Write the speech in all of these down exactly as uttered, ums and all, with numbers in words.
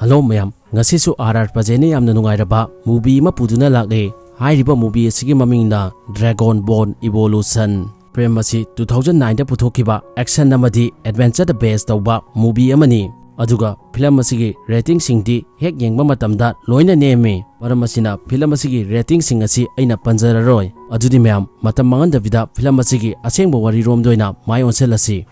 Hello ꯃꯌꯥꯝ, ꯉꯁꯤꯁꯨ R R ꯄ꯭ꯔꯖꯦꯟꯅ ꯌꯥꯝꯅ ꯅꯨꯡꯉꯥꯏꯔꯕ movie ꯑꯃ ꯄꯨꯗꯨꯅ ꯂꯥꯛꯂꯦ꯫ ꯍꯥꯏꯔꯤꯕ movie ꯑꯁꯤꯒꯤ ꯃꯃꯤꯡꯅ Dragon Ball Evolution꯫ Film ꯑꯁꯤ two thousand nine ꯗ ꯄꯨꯊꯣꯛꯈꯤꯕ action ꯑꯃꯗꯤ adventure ꯗ base ꯇꯧꯕ movie ꯑꯃꯅꯤ꯫ ꯑꯗꯨꯒ film ꯑꯁꯤꯒꯤ rating ꯁꯤꯡꯗꯤ ꯍꯦꯛ ꯌꯦꯡꯕ ꯃꯇꯝꯗ ꯂꯣꯏꯅ ꯅꯦꯝꯃꯤ꯫ ꯃꯔꯝ ꯑꯁꯤꯅ film ꯑꯁꯤꯒꯤ rating ꯁꯤꯡ ꯑꯁꯤ ꯑꯩꯅ ꯄꯟꯖꯔꯔꯣꯏ꯫ ꯑꯗꯨꯗꯤ ꯃꯌꯥꯝ, ꯃꯇꯝ ꯃꯥꯡꯍꯟꯗꯕꯤꯗ film ꯑꯁꯤꯒꯤ ꯑꯁꯦꯡꯕ ꯋꯥꯔꯤꯔꯣꯝꯗ ꯑꯣꯏꯅ ꯃꯥꯏ ꯑꯣꯟꯁꯤꯜꯂꯁꯤ꯫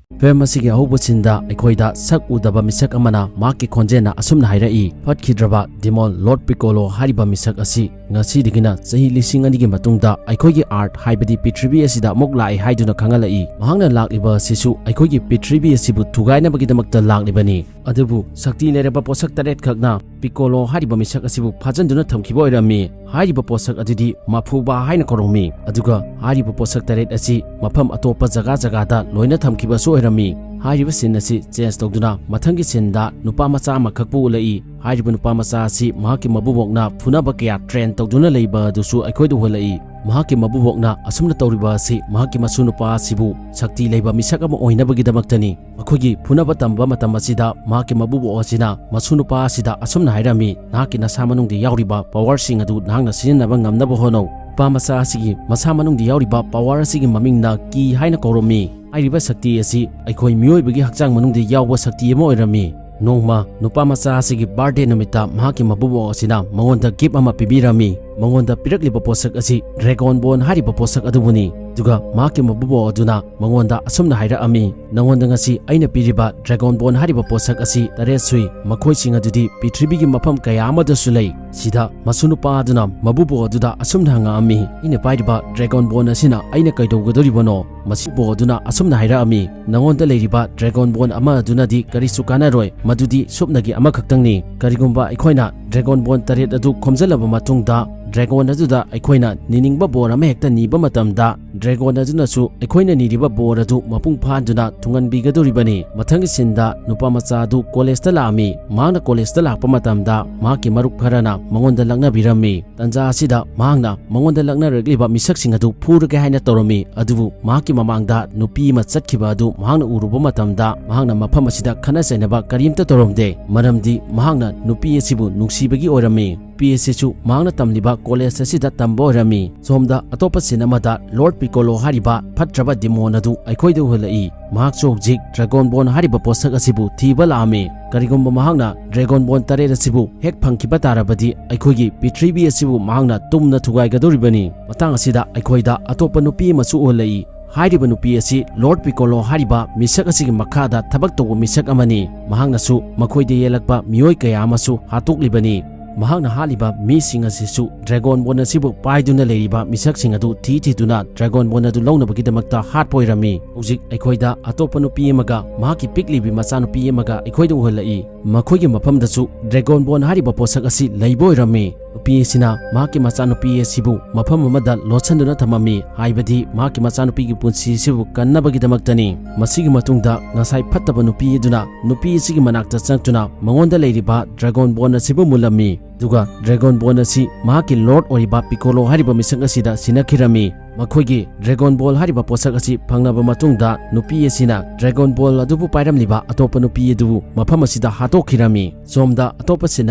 Film ꯑꯁꯤꯒꯤ ꯑꯍꯧꯕ scene ꯗ ꯑꯩꯈꯣꯏꯗ ꯁꯛ ꯎꯗꯕ ꯃꯤꯁꯛ ꯑꯃꯅ ꯃꯍꯥꯛꯀꯤ ꯈꯣꯟꯖꯦꯜꯅ ꯑꯁꯨꯝꯅ ꯍꯥꯏꯔꯛꯏ, "ꯐꯠꯈꯤꯗ꯭ꯔꯕ demon Lord Piccolo ꯍꯥꯏꯔꯤꯕ ꯃꯤꯁꯛ ꯑꯁꯤ ꯉꯁꯤꯗꯒꯤꯅ ꯆꯍꯤ ꯂꯤꯁꯤꯡ ꯑꯅꯤꯒꯤ ꯃꯇꯨꯡꯗ ꯑꯩꯈꯣꯏꯒꯤ Earth ꯍꯥꯏꯕꯗꯤ ꯄ꯭ꯔꯤꯊꯤꯕꯤ ꯑꯁꯤꯗ ꯑꯃꯨꯛ ꯂꯥꯛꯑꯦ" ꯍꯥꯏꯗꯨꯅ ꯈꯪꯍꯜꯂꯛꯏ꯫ ꯃꯍꯥꯛꯅ ꯂꯥꯛꯂꯤꯕ ꯑꯁꯤꯁꯨ ꯑꯩꯈꯣꯏꯒꯤ ꯄ꯭ꯔꯤꯊꯤꯕꯤ ꯑꯁꯤꯕꯨ ꯊꯨꯒꯥꯏꯅꯕꯒꯤꯗꯃꯛꯇ ꯂꯥꯛꯂꯤꯕꯅꯤ꯫ ꯑꯗꯨꯕꯨ ꯁꯛꯇꯤ ꯂꯩꯔꯕ ꯄꯣꯠꯁꯛ ꯇꯔꯦꯠ ꯈꯛꯅ ꯄꯤꯀꯣꯂꯣ ꯍꯥꯏꯔꯤꯕ ꯃꯤꯁꯛ ꯑꯁꯤꯕꯨ ꯐꯥꯖꯤꯟꯗꯨꯅ ꯊꯝꯈꯤꯕ ꯑꯣꯏꯔꯝꯃꯤ꯫ ꯍꯥꯏꯔꯤꯕ ꯄꯣꯠꯁꯛ ꯑꯗꯨꯗꯤ ꯃꯐꯨꯕꯥ ꯍꯥꯏꯅ ꯀꯧꯔꯝꯃꯤ꯫ ꯑꯗꯨꯒ ꯍꯥꯏꯔꯤꯕ ꯄꯣꯠꯁꯛ ꯇꯔꯦꯠ ꯑꯁꯤ ꯃꯐꯝ ꯑꯇꯣꯞꯄ ꯖꯒꯥ ꯖꯒꯥꯗ ꯂꯣꯏꯅ ꯊꯝꯈꯤꯕꯁꯨ ꯑꯣꯏꯔꯝꯃꯤ꯫ ꯍꯥꯏꯔꯤꯕ scene ꯑꯁꯤ change ꯇꯧꯗꯨꯅ ꯃꯊꯪꯒꯤ scene ꯗ ꯅꯨꯄꯥ ꯃꯆꯥ ꯑꯃꯈꯛꯄꯨ ꯎꯠꯂꯛꯏ꯫ ꯍꯥꯏꯔꯤꯕ ꯅꯨꯄꯥ ꯃꯆꯥ ꯑꯁꯤ ꯃꯍꯥꯛꯀꯤ ꯃꯕꯨꯕꯣꯛꯅ ꯐꯨꯅꯕ ꯀꯌꯥ train ꯇꯧꯗꯨꯅ ꯂꯩꯕ ꯑꯗꯨꯁꯨ ꯑꯩꯈꯣꯏꯗ ꯎꯍꯜꯂꯛꯏ꯫ ꯃꯍꯥꯛꯀꯤ ꯃꯕꯨꯕꯣꯛꯅ ꯑꯁꯨꯝꯅ ꯇꯧꯔꯤꯕ ꯑꯁꯤ ꯃꯍꯥꯛꯀꯤ ꯃꯁꯨ ꯅꯨꯄꯥ ꯑꯁꯤꯕꯨ ꯁꯛꯇꯤ ꯂꯩꯕ ꯃꯤꯁꯛ ꯑꯃ ꯑꯣꯏꯅꯕꯒꯤꯗꯃꯛꯇꯅꯤ꯫ ꯃꯈꯣꯏꯒꯤ ꯐꯨꯅꯕ ꯇꯝꯕ ꯃꯇꯝ ꯑꯁꯤꯗ ꯃꯍꯥꯛꯀꯤ ꯃꯕꯨꯕꯣꯛ ꯑꯁꯤꯅ ꯃꯁꯨ ꯅꯨꯄꯥ ꯑꯁꯤꯗ ꯑꯁꯨꯝꯅ ꯍꯥꯏꯔꯝꯃꯤ, "ꯅꯍꯥꯛꯀꯤ ꯅꯁꯥ ꯃꯅꯨꯡꯗ ꯌꯥꯎꯔꯤꯕ power ꯁꯤꯡ ꯑꯗꯨ ꯅꯍꯥꯛꯅ ꯁꯤꯖꯤꯟꯅꯕ ꯉꯝꯅꯕ ꯍꯣꯠꯅꯧ꯫ ꯅꯨꯄꯥ ꯃꯆꯥ ꯑꯁꯤꯒꯤ ꯃꯁꯥ ꯃꯅꯨꯡꯗ ꯌꯥꯎꯔꯤꯕ power ꯑꯁꯤꯒꯤ ꯃꯃꯤꯡꯅ ꯀꯤ ꯍꯥꯏꯅ ꯀꯧꯔꯝꯃꯤ"꯫ ꯍꯥꯏꯔꯤꯕ ꯁꯛꯇꯤ ꯑꯁꯤ ꯑꯩꯈꯣꯏ ꯃꯤꯑꯣꯏꯕꯒꯤ ꯍꯛꯆꯥꯡ ꯃꯅꯨꯡꯗ ꯌꯥꯎꯕ ꯁꯛꯇꯤ ꯑꯃ ꯑꯣꯏꯔꯝꯃꯤ꯫ ꯅꯣꯡꯃ ꯅꯨꯄꯥ ꯃꯆꯥ ꯑꯁꯤꯒꯤ birthday ꯅꯨꯃꯤꯠꯇ ꯃꯍꯥꯛꯀꯤ ꯃꯕꯨꯕꯣꯛ ꯑꯁꯤꯅ ꯃꯉꯣꯟꯗ gift ꯑꯃ ꯄꯤꯕꯤꯔꯝꯃꯤ꯫ ꯃꯉꯣꯟꯗ ꯄꯤꯔꯛꯂꯤꯕ ꯄꯣꯠꯁꯛ ꯑꯁꯤ Dragon Ball ꯍꯥꯏꯔꯤꯕ ꯄꯣꯠꯁꯛ ꯑꯗꯨꯕꯨꯅꯤ꯫ ꯑꯗꯨꯒ ꯃꯍꯥꯛꯀꯤ ꯃꯕꯨꯕꯣꯛ ꯑꯗꯨꯅ ꯃꯉꯣꯟꯗ ꯑꯁꯨꯝꯅ ꯍꯥꯏꯔꯛꯑꯝꯃꯤ, "ꯅꯉꯣꯟꯗ ꯉꯁꯤ ꯑꯩꯅ ꯄꯤꯔꯤꯕ Dragon Ball ꯍꯥꯏꯔꯤꯕ ꯄꯣꯠꯁꯛ ꯑꯁꯤ ꯇꯔꯦꯠ ꯁꯨꯏ꯫ ꯃꯈꯣꯏꯁꯤꯡ ꯑꯗꯨꯗꯤ ꯄ꯭ꯔꯤꯊꯤꯕꯤꯒꯤ ꯃꯐꯝ ꯀꯌꯥ ꯑꯃꯗꯁꯨ ꯂꯩ"꯫ ꯁꯤꯗ ꯃꯁꯨ ꯅꯨꯄꯥ ꯑꯗꯨꯅ ꯃꯕꯨꯕꯣꯛ ꯑꯗꯨꯗ ꯑꯁꯨꯝꯅ ꯍꯪꯉꯛꯑꯝꯃꯤ, "ꯑꯩꯅ ꯄꯥꯏꯔꯤꯕ Dragon Ball ꯑꯁꯤꯅ ꯑꯩꯅ ꯀꯩꯗꯧꯒꯗꯧꯔꯤꯕꯅꯣ?" ꯃꯁꯨ ꯅꯨꯄꯥ ꯑꯗꯨꯅ ꯑꯁꯨꯝꯅ ꯍꯥꯏꯔꯛꯑꯝꯃꯤ, "ꯅꯉꯣꯟꯗ ꯂꯩꯔꯤꯕ Dragon Ball ꯑꯃ ꯑꯗꯨꯅꯗꯤ ꯀꯔꯤꯁꯨ ꯀꯥꯟꯅꯔꯣꯏ, ꯃꯗꯨꯗꯤ ꯁꯨꯞꯅꯒꯤ ꯑꯃꯈꯛꯇꯪꯅꯤ꯫ ꯀꯔꯤꯒꯨꯝꯕ ꯑꯩꯈꯣꯏꯅ Dragon Ball ꯇꯔꯦꯠ ꯑꯗꯨ ꯈꯣꯝꯖꯤꯜꯂꯕ ꯃꯇꯨꯡꯗ, Dragon ꯑꯗꯨꯗ ꯑꯩꯈꯣꯏꯅ ꯅꯤꯅꯤꯡꯕ ꯕꯣꯔ ꯑꯃ ꯍꯦꯛꯇ ꯅꯤꯕ ꯃꯇꯝꯗ, ꯗ꯭ꯔꯦꯒꯣꯟ ꯑꯗꯨꯅꯁꯨ ꯑꯩꯈꯣꯏꯅ ꯅꯤꯔꯤꯕ ꯕꯣꯔ ꯑꯗꯨ ꯃꯄꯨꯡ ꯐꯥꯍꯟꯗꯨꯅ ꯊꯨꯡꯍꯟꯕꯤꯒꯗꯧꯔꯤꯕꯅꯤ꯫ ꯃꯊꯪꯒꯤ ꯁꯤꯟꯗ ꯅꯨꯄꯥ ꯃꯆꯥ ꯑꯗꯨ ꯀꯣꯂꯦꯖꯇ ꯂꯥꯛꯑꯝꯃꯤ꯫ ꯃꯍꯥꯛꯅ ꯀꯣꯂꯦꯖꯇ ꯂꯥꯛꯄ ꯃꯇꯝꯗ ꯃꯍꯥꯛꯀꯤ ꯃꯔꯨꯞ ꯈꯔꯅ ꯃꯉꯣꯟꯗ ꯂꯛꯅꯕꯤꯔꯝꯃꯤ꯫ ꯇꯟꯖꯥ ꯑꯁꯤꯗ ꯃꯍꯥꯛꯅ ꯃꯉꯣꯟꯗ ꯂꯛꯅꯔꯛꯂꯤꯕ ꯃꯤꯁꯛꯁꯤꯡ ꯑꯗꯨ ꯐꯨꯔꯒꯦ ꯍꯥꯏꯅ ꯇꯧꯔꯝꯃꯤ꯫ ꯑꯗꯨꯕꯨ ꯃꯍꯥꯛꯀꯤ ꯃꯃꯥꯡꯗ ꯅꯨꯄꯤ ꯑꯃ ꯆꯠꯈꯤꯕ ꯑꯗꯨ ꯃꯍꯥꯛꯅ ꯎꯔꯨꯕ ꯃꯇꯝꯗ ꯃꯍꯥꯛꯅ ꯃꯐꯝ ꯑꯁꯤꯗ ꯈꯠꯅ ꯆꯩꯅꯕ ꯀꯔꯤꯝꯇ ꯇꯧꯔꯝꯗꯦ, ꯃꯔꯝꯗꯤ ꯃꯍꯥꯛꯅ ꯅꯨꯄꯤ ꯑꯁꯤꯕꯨ ꯅꯨꯡꯁꯤꯕꯒꯤ ꯑꯣꯏꯔꯝꯃꯤ꯫ ꯅꯨꯄꯤ ꯑꯁꯤꯁꯨ ꯃꯍꯥꯛꯅ ꯇꯝꯂꯤꯕ ꯀꯣꯂꯦꯖ ꯑꯁꯤꯗ ꯇꯝꯕ ꯑꯣꯏꯔꯝꯃꯤ꯫ ꯁꯣꯝꯗ ꯑꯇꯣꯞꯄ ꯁꯤꯟ ꯑꯃꯗ ꯂꯣꯔꯗ ꯄꯤꯀꯣꯂꯣ ꯍꯥꯏꯔꯤꯕ ꯐꯠꯇ꯭ꯔꯕ ꯗꯤꯃꯣꯟ ꯑꯗꯨ ꯑꯩꯈꯣꯏꯗ ꯎꯍꯜꯂꯛꯏ꯫ ꯃꯍꯥꯛꯁꯨ ꯍꯧꯖꯤꯛ ꯗ꯭ꯔꯦꯒꯣꯟ ꯕꯣꯟ ꯍꯥꯏꯔꯤꯕ ꯄꯣꯠꯁꯛ ꯑꯁꯤꯕꯨ ꯊꯤꯕ ꯂꯥꯛꯑꯝꯃꯤ꯫ ꯀꯔꯤꯒꯨꯝꯕ ꯃꯍꯥꯛꯅ ꯗ꯭ꯔꯦꯒꯣꯟ ꯕꯣꯟ ꯇꯔꯦꯠ ꯑꯁꯤꯕꯨ ꯍꯦꯛ ꯐꯪꯈꯤꯕ ꯇꯥꯔꯕꯗꯤ ꯑꯩꯈꯣꯏꯒꯤ ꯄ꯭ꯔꯤꯊꯤꯕꯤ ꯑꯁꯤꯕꯨ ꯃꯍꯥꯛꯅ ꯇꯨꯝꯅ ꯊꯨꯒꯥꯏꯒꯗꯧꯔꯤꯕꯅꯤ꯫ ꯃꯇꯥꯡ ꯑꯁꯤꯗ ꯑꯩꯈꯣꯏꯗ ꯑꯇꯣꯞꯄ ꯅꯨꯄꯤ ꯑꯃꯁꯨ ꯎꯍꯜꯂꯛꯏ꯫ ꯍꯥꯏꯔꯤꯕ ꯅꯨꯄꯤ ꯑꯁꯤ ꯂꯣꯔꯗ ꯄꯤꯀꯣꯂꯣ ꯍꯥꯏꯔꯤꯕ ꯃꯤꯁꯛ ꯑꯁꯤꯒꯤ ꯃꯈꯥꯗ ꯊꯕꯛ ꯇꯧꯕ ꯃꯤꯁꯛ ꯑꯃꯅꯤ꯫ ꯃꯍꯥꯛꯅꯁꯨ ꯃꯈꯣꯏꯗ ꯌꯦꯜꯂꯛꯄ ꯃꯤꯑꯣꯏ ꯀꯌꯥ ꯑꯃꯁꯨ ꯍꯥꯠꯇꯣꯛꯂꯤꯕꯅꯤ꯫ ꯃꯍꯥꯛꯅ ꯍꯥꯠꯂꯤꯕ ꯃꯤꯁꯤꯡ ꯑꯁꯤꯁꯨ ꯗ꯭ꯔꯦꯒꯣꯟ ꯕꯣꯟ ꯑꯁꯤꯕꯨ ꯄꯥꯏꯗꯨꯅ ꯂꯩꯔꯤꯕ ꯃꯤꯁꯛꯁꯤꯡ ꯑꯗꯨ ꯊꯤ ꯊꯤꯗꯨꯅ ꯗ꯭ꯔꯦꯒꯣꯟ ꯕꯣꯟ ꯑꯗꯨ ꯂꯧꯅꯕꯒꯤꯗꯃꯛꯇ ꯍꯥꯠꯄ ꯑꯣꯏꯔꯝꯃꯤ꯫ ꯍꯧꯖꯤꯛ ꯑꯩꯈꯣꯏꯗ ꯑꯇꯣꯞꯄ ꯅꯨꯄꯤ ꯑꯃꯒ ꯃꯍꯥꯛꯀꯤ ꯄꯤꯛꯂꯤꯕꯤ ꯃꯆꯥꯅꯨꯄꯤ ꯑꯃꯒ ꯑꯩꯈꯣꯏꯗ ꯎꯍꯜꯂꯛꯏ꯫ ꯃꯈꯣꯏꯒꯤ ꯃꯐꯝꯗꯁꯨ ꯗ꯭ꯔꯦꯒꯣꯟ ꯕꯣꯟ ꯍꯥꯏꯔꯤꯕ ꯄꯣꯠꯁꯛ ꯑꯁꯤ ꯂꯩꯕ ꯑꯣꯏꯔꯝꯃꯤ꯫ ꯅꯨꯄꯤ ꯑꯁꯤꯅ ꯃꯍꯥꯛꯀꯤ ꯃꯆꯥꯅꯨꯄꯤ ꯑꯁꯤꯕꯨ ꯃꯐꯝ ꯑꯃꯗ ꯂꯣꯠꯁꯤꯟꯗꯨꯅ ꯊꯝꯃꯝꯃꯤ, ꯍꯥꯏꯕꯗꯤ ꯃꯍꯥꯛꯀꯤ ꯃꯆꯥꯅꯨꯄꯤꯒꯤ ꯄꯨꯟꯁꯤ ꯑꯁꯤꯕꯨ ꯀꯟꯅꯕꯒꯤꯗꯃꯛꯇꯅꯤ꯫ ꯃꯁꯤꯒꯤ ꯃꯇꯨꯡꯗ ꯉꯁꯥꯏ ꯐꯠꯇꯕ ꯅꯨꯄꯤ ꯑꯗꯨꯅ ꯅꯨꯄꯤ ꯑꯁꯤꯒꯤ ꯃꯅꯥꯛꯇ ꯆꯪꯗꯨꯅ ꯃꯉꯣꯟꯗ ꯂꯩꯔꯤꯕ ꯗ꯭ꯔꯦꯒꯣꯟ ꯕꯣꯟ ꯑꯁꯤꯕꯨ ꯃꯨꯜꯂꯝꯃꯤ꯫ ꯑꯗꯨꯒ ꯗ꯭ꯔꯦꯒꯣꯟ ꯕꯣꯟ ꯑꯁꯤ ꯃꯍꯥꯛꯀꯤ ꯂꯣꯔꯗ ꯑꯣꯏꯔꯤꯕ ꯄꯤꯀꯣꯂꯣ ꯍꯥꯏꯔꯤꯕ ꯃꯤꯁꯛ ꯑꯁꯤꯗ ꯁꯤꯟꯅꯈꯤꯔꯝꯃꯤ꯫ ꯃꯈꯣꯏꯒꯤ ꯗ꯭ꯔꯦꯒꯣꯟ ꯕꯣꯜ ꯍꯥꯏꯔꯤꯕ ꯄꯣꯠꯁꯛ ꯑꯁꯤ ꯐꯪꯂꯕ ꯃꯇꯨꯡꯗ ꯅꯨꯄꯤ ꯑꯁꯤꯅ ꯗ꯭ꯔꯦꯒꯣꯟ ꯕꯣꯜ ꯑꯗꯨꯕꯨ ꯄꯥꯏꯔꯝꯂꯤꯕ ꯑꯇꯣꯞꯄ ꯅꯨꯄꯤ ꯑꯗꯨꯕꯨ ꯃꯐꯝ ꯑꯁꯤꯗ ꯍꯥꯠꯇꯣꯛꯈꯤꯔꯝꯃꯤ꯫ ꯁꯣꯝꯗ ꯑꯇꯣꯞꯄ ꯁꯤꯟ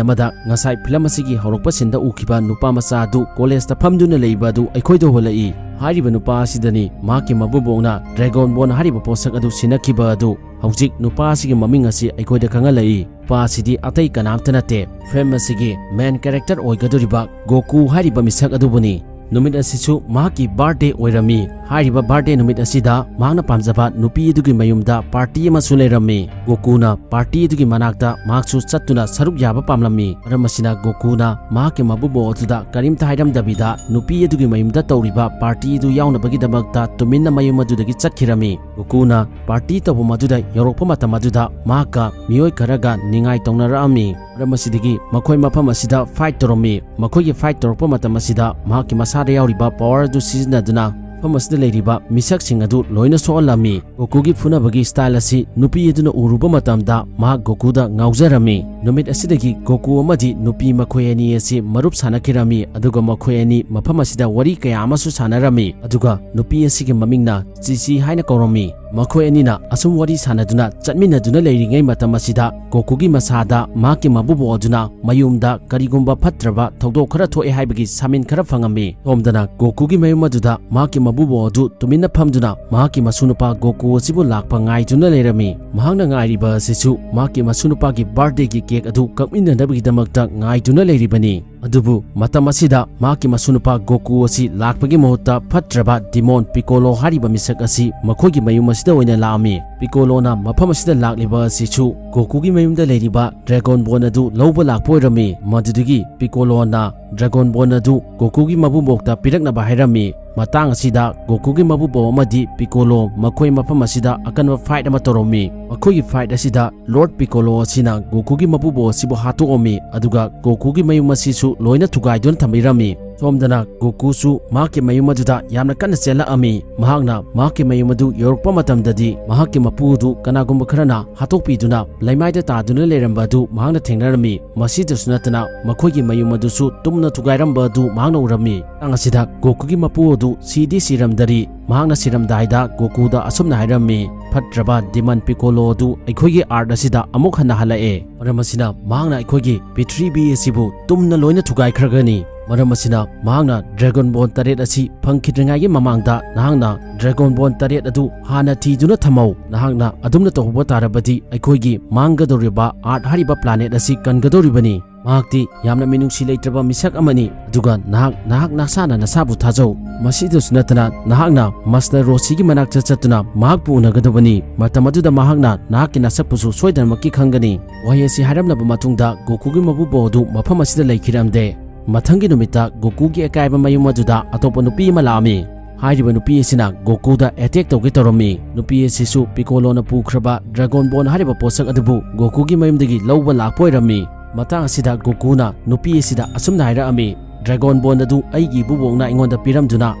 ꯑꯃꯗ ꯉꯁꯥꯏ ꯐꯤꯂꯝ ꯑꯁꯤꯒꯤ ꯍꯧꯔꯛꯄ ꯁꯤꯟꯗ ꯎꯈꯤꯕ ꯅꯨꯄꯥ ꯃꯆꯥ ꯑꯗꯨ ꯀꯣꯂꯦꯖꯇ ꯐꯝꯗꯨꯅ ꯂꯩꯕ ꯑꯗꯨ ꯑꯩꯈꯣꯏꯗ ꯎꯍꯜꯂꯛꯏ꯫ ꯍꯥꯏꯔꯤꯕ ꯅꯨꯄꯥ ꯑꯁꯤꯗꯅꯤ ꯃꯍꯥꯛꯀꯤ ꯃꯕꯨꯕꯣꯛꯅ ꯗ꯭ꯔꯦꯒꯣꯟ ꯕꯣꯟ ꯍꯥꯏꯔꯤꯕ ꯄꯣꯠꯁꯛ ꯑꯗꯨ ꯁꯤꯟꯅꯈꯤꯕ ꯑꯗꯨ꯫ ꯍꯧꯖꯤꯛ ꯅꯨꯄꯥ ꯑꯁꯤꯒꯤ ꯃꯃꯤꯡ ꯑꯁꯤ ꯑꯩꯈꯣꯏꯗ ꯈꯪꯍꯜꯂꯛꯏ꯫ ꯅꯨꯄꯥ ꯑꯁꯤꯗꯤ ꯑꯇꯩ ꯀꯅꯥꯝꯇ ꯅꯠꯇꯦ, ꯐꯤꯂꯝ ꯑꯁꯤꯒꯤ ꯃꯦꯟ ꯀꯦꯔꯦꯛꯇꯔ ꯑꯣꯏꯒꯗꯧꯔꯤꯕ ꯒꯣꯀꯨ ꯍꯥꯏꯔꯤꯕ ꯃꯤꯁꯛ ꯑꯗꯨꯕꯨꯅꯤ꯫ ꯅꯨꯃꯤꯠ ꯑꯁꯤꯁꯨ ꯃꯍꯥꯛꯀꯤ ꯕꯥꯔꯊꯗꯦ ꯑꯣꯏꯔꯝꯃꯤ꯫ ꯍꯥꯏꯔꯤꯕ ꯕꯥꯔꯊꯗꯦ ꯅꯨꯃꯤꯠ ꯑꯁꯤꯗ ꯃꯍꯥꯛꯅ ꯄꯥꯝꯖꯕ ꯅꯨꯄꯤ ꯑꯗꯨꯒꯤ ꯃꯌꯨꯝꯗ ꯄꯥꯔꯇꯤ ꯑꯃꯁꯨ ꯂꯩꯔꯝꯃꯤ꯫ ꯒꯣꯀꯨꯅ ꯄꯥꯔꯇꯤ ꯑꯗꯨꯒꯤ ꯃꯅꯥꯛꯇ ꯃꯍꯥꯛꯁꯨ ꯆꯠꯇꯨꯅ ꯁꯔꯨꯛ ꯌꯥꯕ ꯄꯥꯝꯂꯝꯃꯤ꯫ ꯃꯔꯝ ꯑꯁꯤꯅ ꯒꯣꯀꯨꯅ ꯃꯍꯥꯛꯀꯤ ꯃꯕꯨꯕꯣꯛ ꯑꯗꯨꯗ ꯀꯔꯤꯝꯇ ꯍꯥꯏꯔꯝꯗꯕꯤꯗ ꯅꯨꯄꯤ ꯑꯗꯨꯒꯤ ꯃꯌꯨꯝꯗ ꯇꯧꯔꯤꯕ ꯄꯥꯔꯇꯤ ꯑꯗꯨ ꯌꯥꯎꯅꯕꯒꯤꯗꯃꯛꯇ ꯇꯨꯃꯤꯟꯅ ꯃꯌꯨꯝ ꯑꯗꯨꯗꯒꯤ ꯆꯠꯈꯤꯔꯝꯃꯤ꯫ ꯒꯣꯀꯨꯅ ꯄꯥꯔꯇꯤ ꯇꯧꯐꯝ ꯑꯗꯨꯗ ꯌꯧꯔꯛꯄ ꯃꯇꯝ ꯑꯗꯨꯗ ꯃꯍꯥꯛꯀ ꯃꯤꯑꯣꯏ ꯈꯔꯒ ꯅꯤꯡꯉꯥꯏ ꯇꯧꯅꯔꯛꯑꯝꯃꯤ꯫ ꯃꯔꯝ ꯑꯁꯤꯗꯒꯤ ꯃꯈꯣꯏ ꯃꯐꯝ ꯑꯁꯤꯗ ꯐꯥꯏꯠ ꯇꯧꯔꯝꯃꯤ꯫ ꯃꯈꯣꯏꯒꯤ ꯐꯥꯏꯠ ꯇꯧꯔꯛꯄ ꯃꯇꯝ ꯑꯁꯤꯗ ꯃꯍꯥꯛꯀꯤ ꯃꯁꯥꯗ ꯌꯥꯎꯔꯤꯕ ꯄꯋꯥꯔ ꯑꯗꯨ ꯁꯤꯖꯤꯟꯅꯗꯨꯅ ꯃꯐꯝ ꯑꯁꯤꯗ ꯂꯩꯔꯤꯕ ꯃꯤꯁꯛꯁꯤꯡ ꯑꯗꯨ ꯂꯣꯏꯅ ꯁꯣꯛꯍꯜꯂꯝꯃꯤ꯫ ꯒꯣꯀꯨꯒꯤ ꯐꯨꯅꯕꯒꯤ style ꯑꯁꯤ ꯅꯨꯄꯤ ꯑꯗꯨꯅ ꯎꯔꯨꯕ ꯃꯇꯝꯗ ꯃꯍꯥꯛ ꯒꯣꯀꯨꯗ ꯉꯥꯎꯖꯔꯝꯃꯤ꯫ ꯅꯨꯃꯤꯠ ꯑꯁꯤꯗꯒꯤ ꯒꯣꯀꯨ ꯑꯃꯗꯤ ꯅꯨꯄꯤ ꯃꯈꯣꯏ ꯑꯅꯤ ꯑꯁꯤ ꯃꯔꯨꯞ ꯁꯥꯟꯅꯈꯤꯔꯝꯃꯤ, ꯑꯗꯨꯒ ꯃꯈꯣꯏ ꯑꯅꯤ ꯃꯐꯝ ꯑꯁꯤꯗ ꯋꯥꯔꯤ ꯀꯌꯥ ꯑꯃꯁꯨ ꯁꯥꯟꯅꯔꯝꯃꯤ, ꯑꯗꯨꯒ ꯅꯨꯄꯤ ꯑꯁꯤꯒꯤ ꯃꯃꯤꯡꯅ ꯆꯤꯆꯤ ꯍꯥꯏꯅ ꯀꯧꯔꯝꯃꯤ꯫ ꯃꯈꯣꯏ ꯑꯅꯤꯅ ꯑꯁꯨꯝ ꯋꯥꯔꯤ ꯁꯥꯟꯅꯗꯨꯅ ꯆꯠꯃꯤꯟꯅꯗꯨꯅ ꯂꯩꯔꯤꯉꯩ ꯃꯇꯝ ꯑꯁꯤꯗ ꯒꯣꯀꯨꯒꯤ ꯃꯁꯥꯗ ꯃꯍꯥꯛꯀꯤ ꯃꯕꯨꯕꯣꯛ ꯑꯗꯨꯅ ꯃꯌꯨꯝꯗ ꯀꯔꯤꯒꯨꯝꯕ ꯐꯠꯇ꯭ꯔꯕ ꯊꯧꯗꯣꯛ ꯈꯔ ꯊꯣꯛꯑꯦ ꯍꯥꯏꯕꯒꯤ ꯁꯥꯃꯤꯟ ꯈꯔ ꯐꯪꯉꯝꯃꯤ꯫ ꯁꯣꯝꯗꯅ ꯒꯣꯀꯨꯒꯤ ꯃꯌꯨꯝ ꯑꯗꯨꯗ ꯃꯍꯥꯛꯀꯤ ꯃꯕꯨꯕꯣꯛ ꯑꯗꯨ ꯇꯨꯃꯤꯟꯅ ꯐꯝꯗꯨꯅ ꯃꯍꯥꯛꯀꯤ ꯃꯁꯨꯅꯨꯄꯥ ꯒꯣꯀꯨ ꯑꯁꯤꯕꯨ ꯂꯥꯛꯄ ꯉꯥꯏꯗꯨꯅ ꯂꯩꯔꯝꯃꯤ꯫ ꯃꯍꯥꯛꯅ ꯉꯥꯏꯔꯤꯕ ꯑꯁꯤꯁꯨ ꯃꯍꯥꯛꯀꯤ ꯃꯁꯨꯅꯨꯄꯥꯒꯤ birthdayꯒꯤ cake ꯑꯗꯨ ꯀꯛꯃꯤꯟꯅꯅꯕꯒꯤꯗꯃꯛꯇ ꯉꯥꯏꯗꯨꯅ ꯂꯩꯔꯤꯕꯅꯤ꯫ ꯑꯗꯨꯕꯨ ꯃꯇꯝ ꯑꯁꯤꯗ ꯃꯍꯥꯛꯀꯤ ꯃꯁꯨꯅꯨꯄꯥ ꯒꯣꯀꯨ ꯑꯁꯤ ꯂꯥꯛꯄꯒꯤ ꯃꯍꯨꯠꯇ ꯐꯠꯇ꯭ꯔꯕ demon ꯄꯤꯀꯣꯂꯣ ꯍꯥꯏꯔꯤꯕ ꯃꯤꯁꯛ ꯑꯁꯤ ꯃꯈꯣꯏꯒꯤ ꯃꯌꯨꯝ ꯑꯁꯤꯗ ꯑꯣꯏꯅ ꯂꯥꯛꯑꯝꯃꯤ꯫ ꯄꯤꯀꯣꯂꯣꯅ ꯃꯐꯝ ꯑꯁꯤꯗ ꯂꯥꯛꯂꯤꯕ ꯑꯁꯤꯁꯨ ꯒꯣꯀꯨꯒꯤ ꯃꯌꯨꯝꯗ ꯂꯩꯔꯤꯕ dragon bone ꯑꯗꯨ ꯂꯧꯕ ꯂꯥꯛꯄ ꯑꯣꯏꯔꯝꯃꯤ꯫ ꯃꯗꯨꯗꯒꯤ ꯄꯤꯀꯣꯂꯣꯅ dragon bone ꯑꯗꯨ ꯒꯣꯀꯨꯒꯤ ꯃꯕꯨꯕꯣꯛꯇ ꯄꯤꯔꯛꯅꯕ ꯍꯥꯏꯔꯝꯃꯤ꯫ ꯃꯇꯥꯡ ꯑꯁꯤꯗ ꯒꯣꯀꯨꯒꯤ ꯃꯕꯨꯕꯣꯛ ꯑꯃꯗꯤ ꯄꯤꯀꯣꯂꯣ ꯃꯈꯣꯏ ꯃꯐꯝ ꯑꯁꯤꯗ ꯑꯀꯟꯕ fight ꯑꯃ ꯇꯧꯔꯝꯃꯤ꯫ ꯃꯈꯣꯏꯒꯤ fight ꯑꯁꯤꯗ Lord ꯄꯤꯀꯣꯂꯣ ꯑꯁꯤꯅ ꯒꯣꯀꯨꯒꯤ ꯃꯕꯨꯕꯣꯛ ꯑꯁꯤꯕꯨ ꯍꯥꯠꯇꯣꯛꯑꯝꯃꯤ, ꯑꯗꯨꯒ ꯒꯣꯀꯨꯒꯤ ꯃꯌꯨꯝ ꯑꯁꯤꯁꯨ ꯂꯣꯏꯅ ꯊꯨꯒꯥꯏꯗꯨꯅ ꯊꯝꯕꯤꯔꯝꯃꯤ꯫ ꯁꯣꯝꯗꯅ ꯒꯣꯀꯨꯁꯨ ꯃꯍꯥꯛꯀꯤ ꯃꯌꯨꯝ ꯑꯗꯨꯗ ꯌꯥꯝꯅ ꯀꯟꯅ ꯆꯦꯜꯂꯛꯑꯝꯃꯤ꯫ ꯃꯍꯥꯛꯅ ꯃꯍꯥꯛꯀꯤ ꯃꯌꯨꯝ ꯑꯗꯨ ꯌꯧꯔꯛꯄ ꯃꯇꯝꯗꯗꯤ ꯃꯍꯥꯛꯀꯤ ꯃꯄꯨ ꯑꯗꯨ ꯀꯅꯥꯒꯨꯝꯕ ꯈꯔꯅ ꯍꯥꯠꯇꯣꯛꯄꯤꯗꯨꯅ ꯂꯩꯃꯥꯏꯗ ꯇꯥꯗꯨꯅ ꯂꯩꯔꯝꯕ ꯑꯗꯨ ꯃꯍꯥꯛꯅ ꯊꯦꯡꯅꯔꯝꯃꯤ꯫ ꯃꯁꯤꯗꯁꯨ ꯅꯠꯇꯅ ꯃꯈꯣꯏꯒꯤ ꯃꯌꯨꯝ ꯑꯗꯨꯁꯨ ꯇꯨꯝꯅ ꯊꯨꯒꯥꯏꯔꯝꯕ ꯑꯗꯨ ꯃꯍꯥꯛꯅ ꯎꯔꯝꯃꯤ꯫ ꯃꯇꯥꯡ ꯑꯁꯤꯗ ꯒꯣꯀꯨꯒꯤ ꯃꯄꯨ ꯑꯗꯨ ꯁꯤꯗꯤ ꯁꯤꯔꯝꯗꯔꯤ꯫ ꯃꯍꯥꯛꯅ ꯁꯤꯔꯝꯗꯥꯏꯗ ꯒꯣꯀꯨꯗ ꯑꯁꯨꯝꯅ ꯍꯥꯏꯔꯝꯃꯤ, "ꯐꯠꯇ꯭ꯔꯕ demon ꯄꯤꯀꯣꯂꯣ ꯑꯗꯨ ꯑꯩꯈꯣꯏꯒꯤ Earth ꯑꯁꯤꯗ ꯑꯃꯨꯛ ꯍꯟꯅ ꯍꯜꯂꯛꯑꯦ꯫ ꯃꯔꯝ ꯑꯁꯤꯅ ꯃꯍꯥꯛꯅ ꯑꯩꯈꯣꯏꯒꯤ ꯄ꯭ꯔꯤꯊꯤꯕꯤ ꯑꯁꯤꯕꯨ ꯇꯨꯝꯅ ꯂꯣꯏꯅ ꯊꯨꯒꯥꯏꯈ꯭ꯔꯒꯅꯤ꯫ ꯃꯔꯝ ꯑꯁꯤꯅ ꯃꯍꯥꯛꯅ dragon bone ꯇꯔꯦꯠ ꯑꯁꯤ ꯐꯪꯈꯤꯗ꯭ꯔꯤꯉꯩꯒꯤ ꯃꯃꯥꯡꯗ ꯅꯍꯥꯛꯅ dragon bone ꯇꯔꯦꯠ ꯑꯗꯨ ꯍꯥꯟꯅ ꯊꯤꯗꯨꯅ ꯊꯝꯍꯧ꯫ ꯅꯍꯥꯛꯅ ꯑꯗꯨꯝꯅ ꯇꯧꯕ ꯇꯥꯔꯕꯗꯤ ꯑꯩꯈꯣꯏꯒꯤ ꯃꯥꯡꯒꯗꯧꯔꯤꯕ Earth ꯍꯥꯏꯔꯤꯕ planet ꯑꯁꯤ ꯀꯟꯒꯗꯧꯔꯤꯕꯅꯤ꯫ ꯃꯍꯥꯛꯇꯤ ꯌꯥꯝꯅ ꯃꯤꯅꯨꯡꯁꯤ ꯂꯩꯇ꯭ꯔꯕ ꯃꯤꯁꯛ ꯑꯃꯅꯤ, ꯑꯗꯨꯒ ꯅꯍꯥꯛ, ꯅꯍꯥꯛ ꯅꯁꯥꯅ ꯅꯁꯥꯕꯨ ꯊꯥꯖꯧ꯫ ꯃꯁꯤꯗꯁꯨ ꯅꯠꯇꯅ ꯅꯍꯥꯛꯅ Master ꯔꯣꯁꯤꯒꯤ ꯃꯅꯥꯛꯇ ꯆꯠꯇꯨꯅ ꯃꯍꯥꯛꯄꯨ ꯎꯅꯒꯗꯕꯅꯤ꯫ ꯃꯇꯝ ꯑꯗꯨꯗ ꯃꯍꯥꯛꯅ ꯅꯍꯥꯛꯀꯤ ꯅꯁꯛꯄꯨꯁꯨ ꯁꯣꯏꯗꯅꯃꯛꯀꯤ ꯈꯪꯒꯅꯤ꯫" ꯋꯥꯍꯩ ꯑꯁꯤ ꯍꯥꯏꯔꯝꯂꯕ ꯃꯇꯨꯡꯗ ꯒꯣꯀꯨꯒꯤ ꯃꯕꯨꯕꯣꯛ ꯑꯗꯨ ꯃꯐꯝ ꯑꯁꯤꯗ ꯂꯩꯈꯤꯔꯝꯗꯦ꯫ ꯃꯊꯪꯒꯤ ꯅꯨꯃꯤꯠꯇ ꯒꯣꯀꯨꯒꯤ ꯑꯀꯥꯏꯕ ꯃꯌꯨꯝ ꯑꯗꯨꯗ ꯑꯇꯣꯞꯄ ꯅꯨꯄꯤ ꯑꯃ ꯂꯥꯛꯑꯝꯃꯤ꯫ ꯍꯥꯏꯔꯤꯕ ꯅꯨꯄꯤ ꯑꯁꯤꯅ ꯒꯣꯀꯨꯗ attack ꯇꯧꯒꯦ ꯇꯧꯔꯝꯃꯤ꯫ ꯅꯨꯄꯤ ꯑꯁꯤꯁꯨ ꯄꯤꯀꯣꯂꯣꯅ ꯄꯨꯈ꯭ꯔꯕ dragon bone ꯍꯥꯏꯔꯤꯕ ꯄꯣꯠꯁꯛ ꯑꯗꯨꯕꯨ ꯒꯣꯀꯨꯒꯤ ꯃꯌꯨꯝꯗꯒꯤ ꯂꯧꯕ ꯂꯥꯛꯄ ꯑꯣꯏꯔꯝꯃꯤ꯫ ꯃꯇꯥꯡ ꯑꯁꯤꯗ ꯒꯣꯀꯨꯅ ꯅꯨꯄꯤ ꯑꯁꯤꯗ ꯑꯁꯨꯝꯅ ꯍꯥꯏꯔꯛꯑꯝꯃꯤ, "Dragon bone ꯑꯗꯨ ꯑꯩꯒꯤ ꯏꯕꯨꯕꯣꯛꯅ ꯑꯩꯉꯣꯟꯗ ꯄꯤꯔꯝꯗꯨꯅ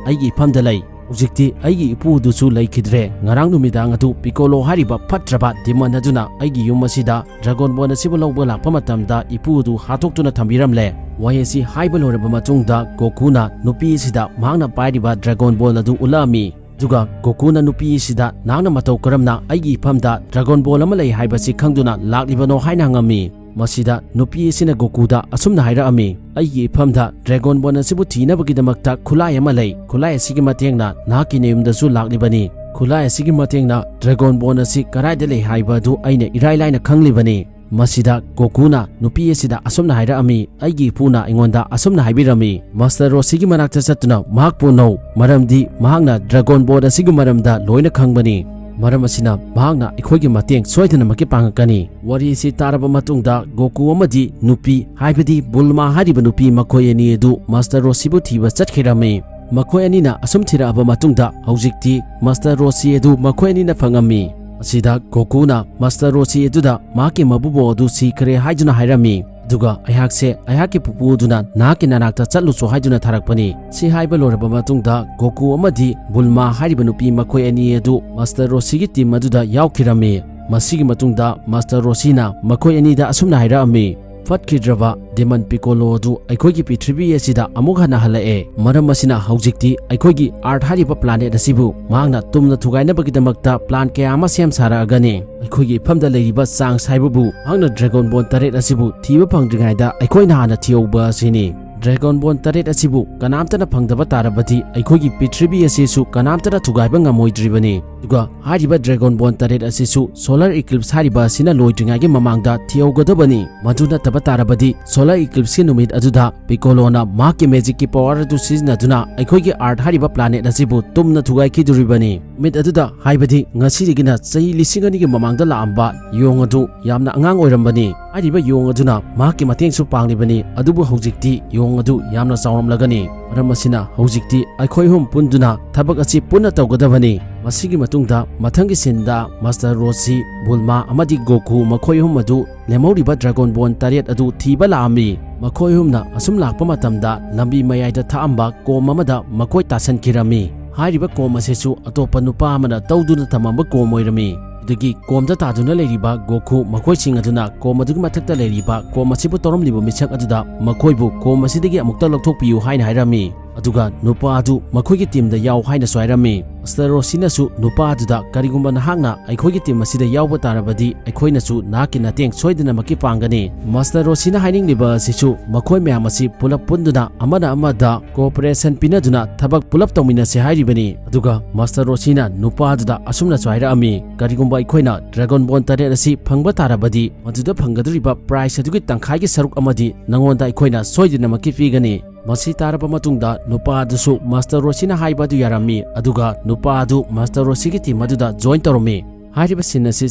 ꯑꯩꯒꯤ ꯏꯐꯝꯗ ꯂꯩ꯫ ꯍꯧꯖꯤꯛꯇꯤ ꯑꯩꯒꯤ ꯏꯄꯨꯗꯨꯁꯨ ꯂꯩꯈꯤꯗ꯭ꯔꯦ꯫ ꯉꯔꯥꯡ ꯅꯨꯃꯤꯗꯥꯡ ꯑꯗꯨ ꯄꯤꯀꯣꯂꯣ ꯍꯥꯏꯔꯤꯕ ꯐꯠꯇ꯭ꯔꯕ ꯗꯤꯃꯟ ꯑꯗꯨꯅ ꯑꯩꯒꯤ ꯌꯨꯝ ꯑꯁꯤꯗ ꯗ꯭ꯔꯥꯒꯣꯟ ꯕꯣꯟ ꯑꯁꯤꯕꯨ ꯂꯧꯕ ꯂꯥꯛꯄ ꯃꯇꯝꯗ ꯏꯄꯨ ꯑꯗꯨ ꯍꯥꯠꯇꯣꯛꯇꯨꯅ ꯊꯝꯕꯤꯔꯝꯂꯦ꯫ ꯋꯥꯍꯩ ꯑꯁꯤ ꯍꯥꯏꯕ ꯂꯣꯏꯔꯕ ꯃꯇꯨꯡꯗ ꯒꯣꯀꯨꯅ ꯅꯨꯄꯤ ꯑꯁꯤꯗ ꯃꯍꯥꯛꯅ ꯄꯥꯏꯔꯤꯕ ꯗ꯭ꯔꯥꯒꯣꯟ ꯕꯣꯜ ꯑꯗꯨ ꯎꯠꯂꯛꯑꯝꯃꯤ꯫ ꯑꯗꯨꯒ ꯒꯣꯀꯨꯅ ꯅꯨꯄꯤ ꯑꯁꯤꯗ, "ꯅꯍꯥꯛꯅ ꯃꯇꯧ ꯀꯔꯝꯅ ꯑꯩꯒꯤ ꯏꯐꯝꯗ ꯗ꯭ꯔꯥꯒꯣꯟ ꯕꯣꯜ ꯑꯃ ꯂꯩ ꯍꯥꯏꯕꯁꯤ ꯈꯪꯗꯨꯅ ꯂꯥꯛꯂꯤꯕꯅꯣ?" ꯍꯥꯏꯅ ꯍꯪꯉꯝꯃꯤ꯫ ꯃꯁꯤꯗ ꯅꯨꯄꯤ ꯑꯁꯤꯅ ꯒꯣꯀꯨꯗ ꯑꯁꯨꯝꯅ ꯍꯥꯏꯔꯛꯑꯝꯃꯤ, "ꯑꯩꯒꯤ ꯏꯐꯝꯗ ꯗ꯭ꯔꯥꯒꯣꯟ ꯕꯣꯜ ꯑꯁꯤꯕꯨ ꯊꯤꯅꯕꯒꯤꯗꯃꯛꯇ ꯈꯨꯠꯂꯥꯏ ꯑꯃ ꯂꯩ꯫ ꯈꯨꯠꯂꯥꯏ ꯑꯁꯤꯒꯤ ꯃꯇꯦꯡꯅ ꯅꯍꯥꯛꯀꯤ ꯅꯌꯨꯝꯗꯁꯨ ꯂꯥꯛꯂꯤꯕꯅꯤ꯫ ꯈꯨꯠꯂꯥꯏ ꯑꯁꯤꯒꯤ ꯃꯇꯦꯡꯅ ꯗ꯭ꯔꯥꯒꯣꯟ ꯕꯣꯜ ꯑꯁꯤ ꯀꯗꯥꯏꯗ ꯂꯩ ꯍꯥꯏꯕ ꯑꯗꯨ ꯑꯩꯅ ꯏꯔꯥꯏ ꯂꯥꯏꯅ ꯈꯪꯂꯤꯕꯅꯤ꯫" ꯃꯁꯤꯗ ꯒꯣꯀꯨꯅ ꯅꯨꯄꯤ ꯑꯁꯤꯗ ꯑꯁꯨꯝꯅ ꯍꯥꯏꯔꯛꯑꯝꯃꯤ, "ꯑꯩꯒꯤ ꯏꯄꯨꯅ ꯑꯩꯉꯣꯟꯗ ꯑꯁꯨꯝꯅ ꯍꯥꯏꯕꯤꯔꯝꯃꯤ, ꯃꯥꯁꯇꯔ ꯔꯣꯁꯤꯒꯤ ꯃꯅꯥꯛꯇ ꯆꯠꯇꯨꯅ ꯃꯍꯥꯛꯄꯨ ꯎꯅꯧ, ꯃꯔꯝꯗꯤ ꯃꯍꯥꯛꯅ ꯗ꯭ꯔꯥꯒꯣꯟ ꯕꯣꯜ ꯑꯁꯤꯒꯤ ꯃꯔꯝꯗ ꯂꯣꯏꯅ ꯈꯪꯕꯅꯤ꯫ ꯃꯔꯝ ꯑꯁꯤꯅ ꯃꯍꯥꯛꯅ ꯑꯩꯈꯣꯏꯒꯤ ꯃꯇꯦꯡ ꯁꯣꯏꯗꯅꯃꯛꯀꯤ ꯄꯥꯡꯉꯛꯀꯅꯤ꯫" ꯋꯥꯔꯤ ꯑꯁꯤ ꯇꯥꯔꯕ ꯃꯇꯨꯡꯗ ꯒꯣꯀꯨ ꯑꯃꯗꯤ ꯅꯨꯄꯤ, ꯍꯥꯏꯕꯗꯤ ꯕꯨꯜꯃꯥ ꯍꯥꯏꯔꯤꯕ ꯅꯨꯄꯤ, ꯃꯈꯣꯏ ꯑꯅꯤ ꯑꯗꯨ ꯃꯥꯁꯇꯔ ꯔꯣꯁꯤꯕꯨ ꯊꯤꯕ ꯆꯠꯈꯤꯔꯝꯃꯤ꯫ ꯃꯈꯣꯏ ꯑꯅꯤꯅ ꯑꯁꯨꯝ ꯊꯤꯔꯛꯑꯕ ꯃꯇꯨꯡꯗ ꯍꯧꯖꯤꯛꯇꯤ ꯃꯥꯁꯇꯔ ꯔꯣꯁꯤ ꯑꯗꯨ ꯃꯈꯣꯏ ꯑꯅꯤꯅ ꯐꯪꯉꯝꯃꯤ꯫ ꯑꯁꯤꯗ ꯒꯣꯀꯨꯅ ꯃꯥꯁꯇꯔ ꯔꯣꯁꯤ ꯑꯗꯨꯗ ꯃꯍꯥꯛꯀꯤ ꯃꯕꯨꯕꯣꯛ ꯑꯗꯨ ꯁꯤꯈ꯭ꯔꯦ ꯍꯥꯏꯗꯨꯅ ꯍꯥꯏꯔꯝꯃꯤ꯫ ꯑꯗꯨꯒ ꯑꯩꯍꯥꯛꯁꯦ ꯑꯩꯍꯥꯛꯀꯤ ꯄꯨꯄꯨ ꯑꯗꯨꯅ ꯅꯍꯥꯛꯀꯤ ꯅꯅꯥꯛꯇ ꯆꯠꯂꯨꯆꯣ ꯍꯥꯏꯗꯨꯅ ꯊꯥꯔꯛꯄꯅꯤ꯫ ꯁꯤ ꯍꯥꯏꯕ ꯂꯣꯏꯔꯕ ꯃꯇꯨꯡꯗ ꯒꯣꯀꯨ ꯑꯃꯗꯤ ꯕꯨꯜꯃꯥ ꯍꯥꯏꯔꯤꯕ ꯅꯨꯄꯤ, ꯃꯈꯣꯏ ꯑꯅꯤ ꯑꯗꯨ ꯃꯥꯁꯇꯔ ꯔꯣꯁꯤꯒꯤ ꯇꯤꯝ ꯑꯗꯨꯗ ꯌꯥꯎꯈꯤꯔꯝꯃꯤ꯫ ꯃꯁꯤꯒꯤ ꯃꯇꯨꯡꯗ ꯃꯥꯁꯇꯔ ꯔꯣꯁꯤꯅ ꯃꯈꯣꯏ ꯑꯅꯤꯗ ꯑꯁꯨꯝꯅ ꯍꯥꯏꯔꯛꯑꯝꯃꯤ, "ꯐꯠꯈꯤꯗ꯭ꯔꯕ ꯗꯤꯃꯟ ꯄꯤꯀꯣꯂꯣ ꯑꯗꯨ ꯑꯩꯈꯣꯏꯒꯤ ꯄ꯭ꯔꯤꯊꯤꯕꯤ ꯑꯁꯤꯗ ꯑꯃꯨꯛ ꯍꯟꯅ ꯍꯜꯂꯛꯑꯦ꯫ ꯃꯔꯝ ꯑꯁꯤꯅ ꯍꯧꯖꯤꯛꯇꯤ ꯑꯩꯈꯣꯏꯒꯤ ꯑꯥꯔꯊ ꯍꯥꯏꯔꯤꯕ ꯄ꯭ꯂꯥꯅꯦꯠ ꯑꯁꯤꯕꯨ ꯃꯍꯥꯛꯅ ꯇꯨꯝꯅ ꯊꯨꯒꯥꯏꯅꯕꯒꯤꯗꯃꯛꯇ ꯄ꯭ꯂꯥꯟ ꯀꯌꯥ ꯑꯃ ꯁꯦꯝ ꯁꯥꯔꯛꯑꯒꯅꯤ꯫ ꯑꯩꯈꯣꯏꯒꯤ ꯏꯐꯝꯗ ꯂꯩꯔꯤꯕ ꯆꯥꯡꯁ ꯍꯥꯏꯕꯕꯨ ꯃꯍꯥꯛꯅ ꯗ꯭ꯔꯥꯒꯣꯟ ꯕꯣꯟ ꯇꯔꯦꯠ ꯑꯁꯤꯕꯨ ꯊꯤꯕ ꯐꯪꯗ꯭ꯔꯤꯉꯩꯗ ꯑꯩꯈꯣꯏꯅ ꯍꯥꯟꯅ ꯊꯤꯍꯧꯕ ꯑꯁꯤꯅꯤ꯫ ꯗ꯭ꯔꯥꯒꯣꯟ ꯕꯣꯟ ꯇꯔꯦꯠ ꯑꯁꯤꯕꯨ ꯀꯅꯥꯝꯇꯅ ꯐꯪꯗꯕ ꯇꯥꯔꯕꯗꯤ ꯑꯩꯈꯣꯏꯒꯤ ꯄ꯭ꯔꯤꯊꯤꯕꯤ ꯑꯁꯤꯁꯨ ꯀꯅꯥꯝꯇꯅ ꯊꯨꯒꯥꯏꯕ ꯉꯝꯃꯣꯏꯗ꯭ꯔꯤꯕꯅꯤ꯫ ꯑꯗꯨꯒ ꯍꯥꯏꯔꯤꯕ ꯗ꯭ꯔꯥꯒꯣꯟ ꯕꯣꯟ ꯇꯔꯦꯠ ꯑꯁꯤꯁꯨ ꯁꯣꯂꯔ ꯏꯀ꯭ꯂꯤꯞꯁ ꯍꯥꯏꯔꯤꯕ ꯑꯁꯤꯅ ꯂꯣꯏꯗ꯭ꯔꯤꯉꯩꯒꯤ ꯃꯃꯥꯡꯗ ꯊꯤꯍꯧꯒꯗꯕꯅꯤ꯫ ꯃꯗꯨ ꯅꯠꯇꯕ ꯇꯥꯔꯕꯗꯤ ꯁꯣꯂꯔ ꯏꯀ꯭ꯂꯤꯞꯁꯀꯤ ꯅꯨꯃꯤꯠ ꯑꯗꯨꯗ ꯄꯤꯀꯣꯂꯣꯅ ꯃꯍꯥꯛꯀꯤ ꯃꯦꯖꯤꯛꯀꯤ ꯄꯋꯥꯔ ꯑꯗꯨ ꯁꯤꯖꯤꯟꯅꯗꯨꯅ ꯑꯩꯈꯣꯏꯒꯤ ꯑꯥꯔꯊ ꯍꯥꯏꯔꯤꯕ ꯄ꯭ꯂꯥꯅꯦꯠ ꯑꯁꯤꯕꯨ ꯇꯨꯝꯅ ꯊꯨꯒꯥꯏꯈꯤꯗꯣꯔꯤꯕꯅꯤ꯫ ꯅꯨꯃꯤꯠ ꯑꯗꯨꯗ, ꯍꯥꯏꯕꯗꯤ ꯉꯁꯤꯗꯒꯤꯅ ꯆꯍꯤ ꯂꯤꯁꯤꯡ ꯑꯅꯤꯒꯤ ꯃꯃꯥꯡꯗ ꯂꯥꯛꯑꯝꯕ ꯌꯣꯡ ꯑꯗꯨ ꯌꯥꯝꯅ ꯑꯉꯥꯡ ꯑꯣꯏꯔꯝꯕꯅꯤ꯫ ꯍꯥꯏꯔꯤꯕ ꯌꯣꯡ ꯑꯗꯨꯅ ꯃꯍꯥꯛꯀꯤ ꯃꯇꯦꯡꯁꯨ ꯄꯥꯡꯂꯤꯕꯅꯤ, ꯑꯗꯨꯕꯨ ꯍꯧꯖꯤꯛꯇꯤ ꯌꯣꯡ ꯑꯗꯨ ꯌꯥꯝꯅ ꯆꯥꯎꯔꯝꯂꯒꯅꯤ꯫ ꯃꯔꯝ ꯑꯁꯤꯅ ꯍꯧꯖꯤꯛꯇꯤ ꯑꯩꯈꯣꯏ ꯑꯍꯨꯝ ꯄꯨꯟꯗꯨꯅ ꯊꯕꯛ ꯑꯁꯤ ꯄꯨꯟꯅ ꯇꯧꯒꯗꯕꯅꯤ꯫ ꯃꯁꯤꯒꯤ ꯃꯇꯨꯡꯗ ꯃꯊꯪꯒꯤ ꯁꯤꯟꯗ ꯃꯥꯁꯇꯔ ꯔꯣꯁꯤ, ꯕꯨꯜꯃꯥ ꯑꯃꯗꯤ ꯒꯣꯀꯨ, ꯃꯈꯣꯏ ꯑꯍꯨꯝ ꯑꯗꯨ ꯂꯦꯝꯍꯧꯔꯤꯕ ꯗ꯭ꯔꯥꯒꯣꯟ ꯕꯣꯟ ꯇꯔꯦꯠ ꯑꯗꯨ ꯊꯤꯕ ꯂꯥꯛꯑꯝꯃꯤ꯫ ꯃꯈꯣꯏ ꯑꯍꯨꯝꯅ ꯑꯁꯨꯝ ꯂꯥꯛꯄ ꯃꯇꯝꯗ ꯂꯝꯕꯤ ꯃꯌꯥꯏꯗ ꯊꯛꯑꯝꯕ ꯀꯣꯝ ꯑꯃꯗ ꯃꯈꯣꯏ ꯇꯥꯁꯟꯈꯤꯔꯝꯃꯤ꯫ ꯍꯥꯏꯔꯤꯕ ꯀꯣꯝ ꯑꯁꯤꯁꯨ ꯑꯇꯣꯞꯄ ꯅꯨꯄꯥ ꯑꯃꯅ ꯇꯧꯗꯨꯅ ꯊꯝꯃꯝꯕ ꯀꯣꯝ ꯑꯣꯏꯔꯝꯃꯤ꯫ ꯑꯗꯨꯒꯤ ꯀꯣꯝꯗ ꯇꯥꯗꯨꯅ ꯂꯩꯔꯤꯕ ꯒꯣꯀꯨ ꯃꯈꯣꯏꯁꯤꯡ ꯑꯗꯨꯅ ꯀꯣꯝ ꯑꯗꯨꯒꯤ ꯃꯊꯛꯇ ꯂꯩꯔꯤꯕ ꯀꯣꯝ ꯑꯁꯤꯕꯨ ꯇꯧꯔꯝꯂꯤꯕ ꯃꯤꯁꯛ ꯑꯗꯨꯗ ꯃꯈꯣꯏꯕꯨ ꯀꯣꯝ ꯑꯁꯤꯗꯒꯤ ꯑꯃꯨꯛꯇ ꯂꯧꯊꯣꯛꯄꯤꯌꯨ ꯍꯥꯏꯅ ꯍꯥꯏꯔꯝꯃꯤ꯫ ꯑꯗꯨꯒ ꯅꯨꯄꯥ ꯑꯗꯨ ꯃꯈꯣꯏꯒꯤ ꯇꯤꯝꯗ ꯌꯥꯎ ꯍꯥꯏꯅꯁꯨ ꯍꯥꯏꯔꯝꯃꯤ꯫ ꯃꯥꯁꯇꯔ ꯔꯣꯁꯤꯅꯁꯨ ꯅꯨꯄꯥ ꯑꯗꯨꯗ, "ꯀꯔꯤꯒꯨꯝꯕ ꯅꯍꯥꯛꯅ ꯑꯩꯈꯣꯏꯒꯤ ꯇꯤꯝ ꯑꯁꯤꯗ ꯌꯥꯎꯕ ꯇꯥꯔꯕꯗꯤ ꯑꯩꯈꯣꯏꯅꯁꯨ ꯅꯍꯥꯛꯀꯤ ꯃꯇꯦꯡ ꯁꯣꯏꯗꯅꯃꯛꯀꯤ ꯄꯥꯡꯒꯅꯤ"꯫ ꯃꯥꯁꯇꯔ ꯔꯣꯁꯤꯅ ꯍꯥꯏꯅꯤꯡꯂꯤꯕ ꯑꯁꯤꯁꯨ ꯃꯈꯣꯏ ꯃꯌꯥꯝ ꯑꯁꯤ ꯄꯨꯂꯞ ꯄꯨꯟꯗꯨꯅ ꯑꯃꯅ ꯑꯃꯗ ꯀꯣꯑꯣꯄꯔꯦꯁꯟ ꯄꯤꯅꯗꯨꯅ ꯊꯕꯛ ꯄꯨꯂꯞ ꯇꯧꯃꯤꯟꯅꯁꯦ ꯍꯥꯏꯔꯤꯕꯅꯤ꯫ ꯑꯗꯨꯒ ꯃꯥꯁꯇꯔ ꯔꯣꯁꯤꯅ ꯅꯨꯄꯥ ꯑꯗꯨꯗ ꯑꯁꯨꯝꯅꯁꯨ ꯍꯥꯏꯔꯛꯑꯝꯃꯤ, "ꯀꯔꯤꯒꯨꯝꯕ ꯑꯩꯈꯣꯏꯅ ꯗ꯭ꯔꯥꯒꯣꯟ ꯕꯣꯟ ꯇꯔꯦꯠ ꯑꯁꯤ ꯐꯪꯕ ꯇꯥꯔꯕꯗꯤ ꯃꯗꯨꯗ ꯐꯪꯒꯗꯧꯔꯤꯕ ꯄ꯭ꯔꯥꯏꯖ ꯑꯗꯨꯒꯤ ꯇꯪꯈꯥꯏꯒꯤ ꯁꯔꯨꯛ ꯑꯃꯗꯤ ꯅꯉꯣꯟꯗ ꯑꯩꯈꯣꯏꯅ ꯁꯣꯏꯗꯅꯃꯛꯀꯤ ꯄꯤꯒꯅꯤ"꯫ ꯃꯁꯤ ꯇꯥꯔꯕ ꯃꯇꯨꯡꯗ ꯅꯨꯄꯥ ꯑꯗꯨꯁꯨ ꯃꯥꯁꯇꯔ ꯔꯣꯁꯤꯅ ꯍꯥꯏꯕ ꯑꯗꯨ ꯌꯥꯔꯝꯃꯤ, ꯑꯗꯨꯒ ꯅꯨꯄꯥ ꯑꯗꯨ ꯃꯥꯁꯇꯔ ꯔꯣꯁꯤꯒꯤ ꯇꯤꯝ ꯑꯗꯨꯗ ꯖꯣꯏꯟ ꯇꯧꯔꯝꯃꯤ꯫ ꯍꯥꯏꯔꯤꯕ ꯁꯤꯟ ꯑꯁꯤ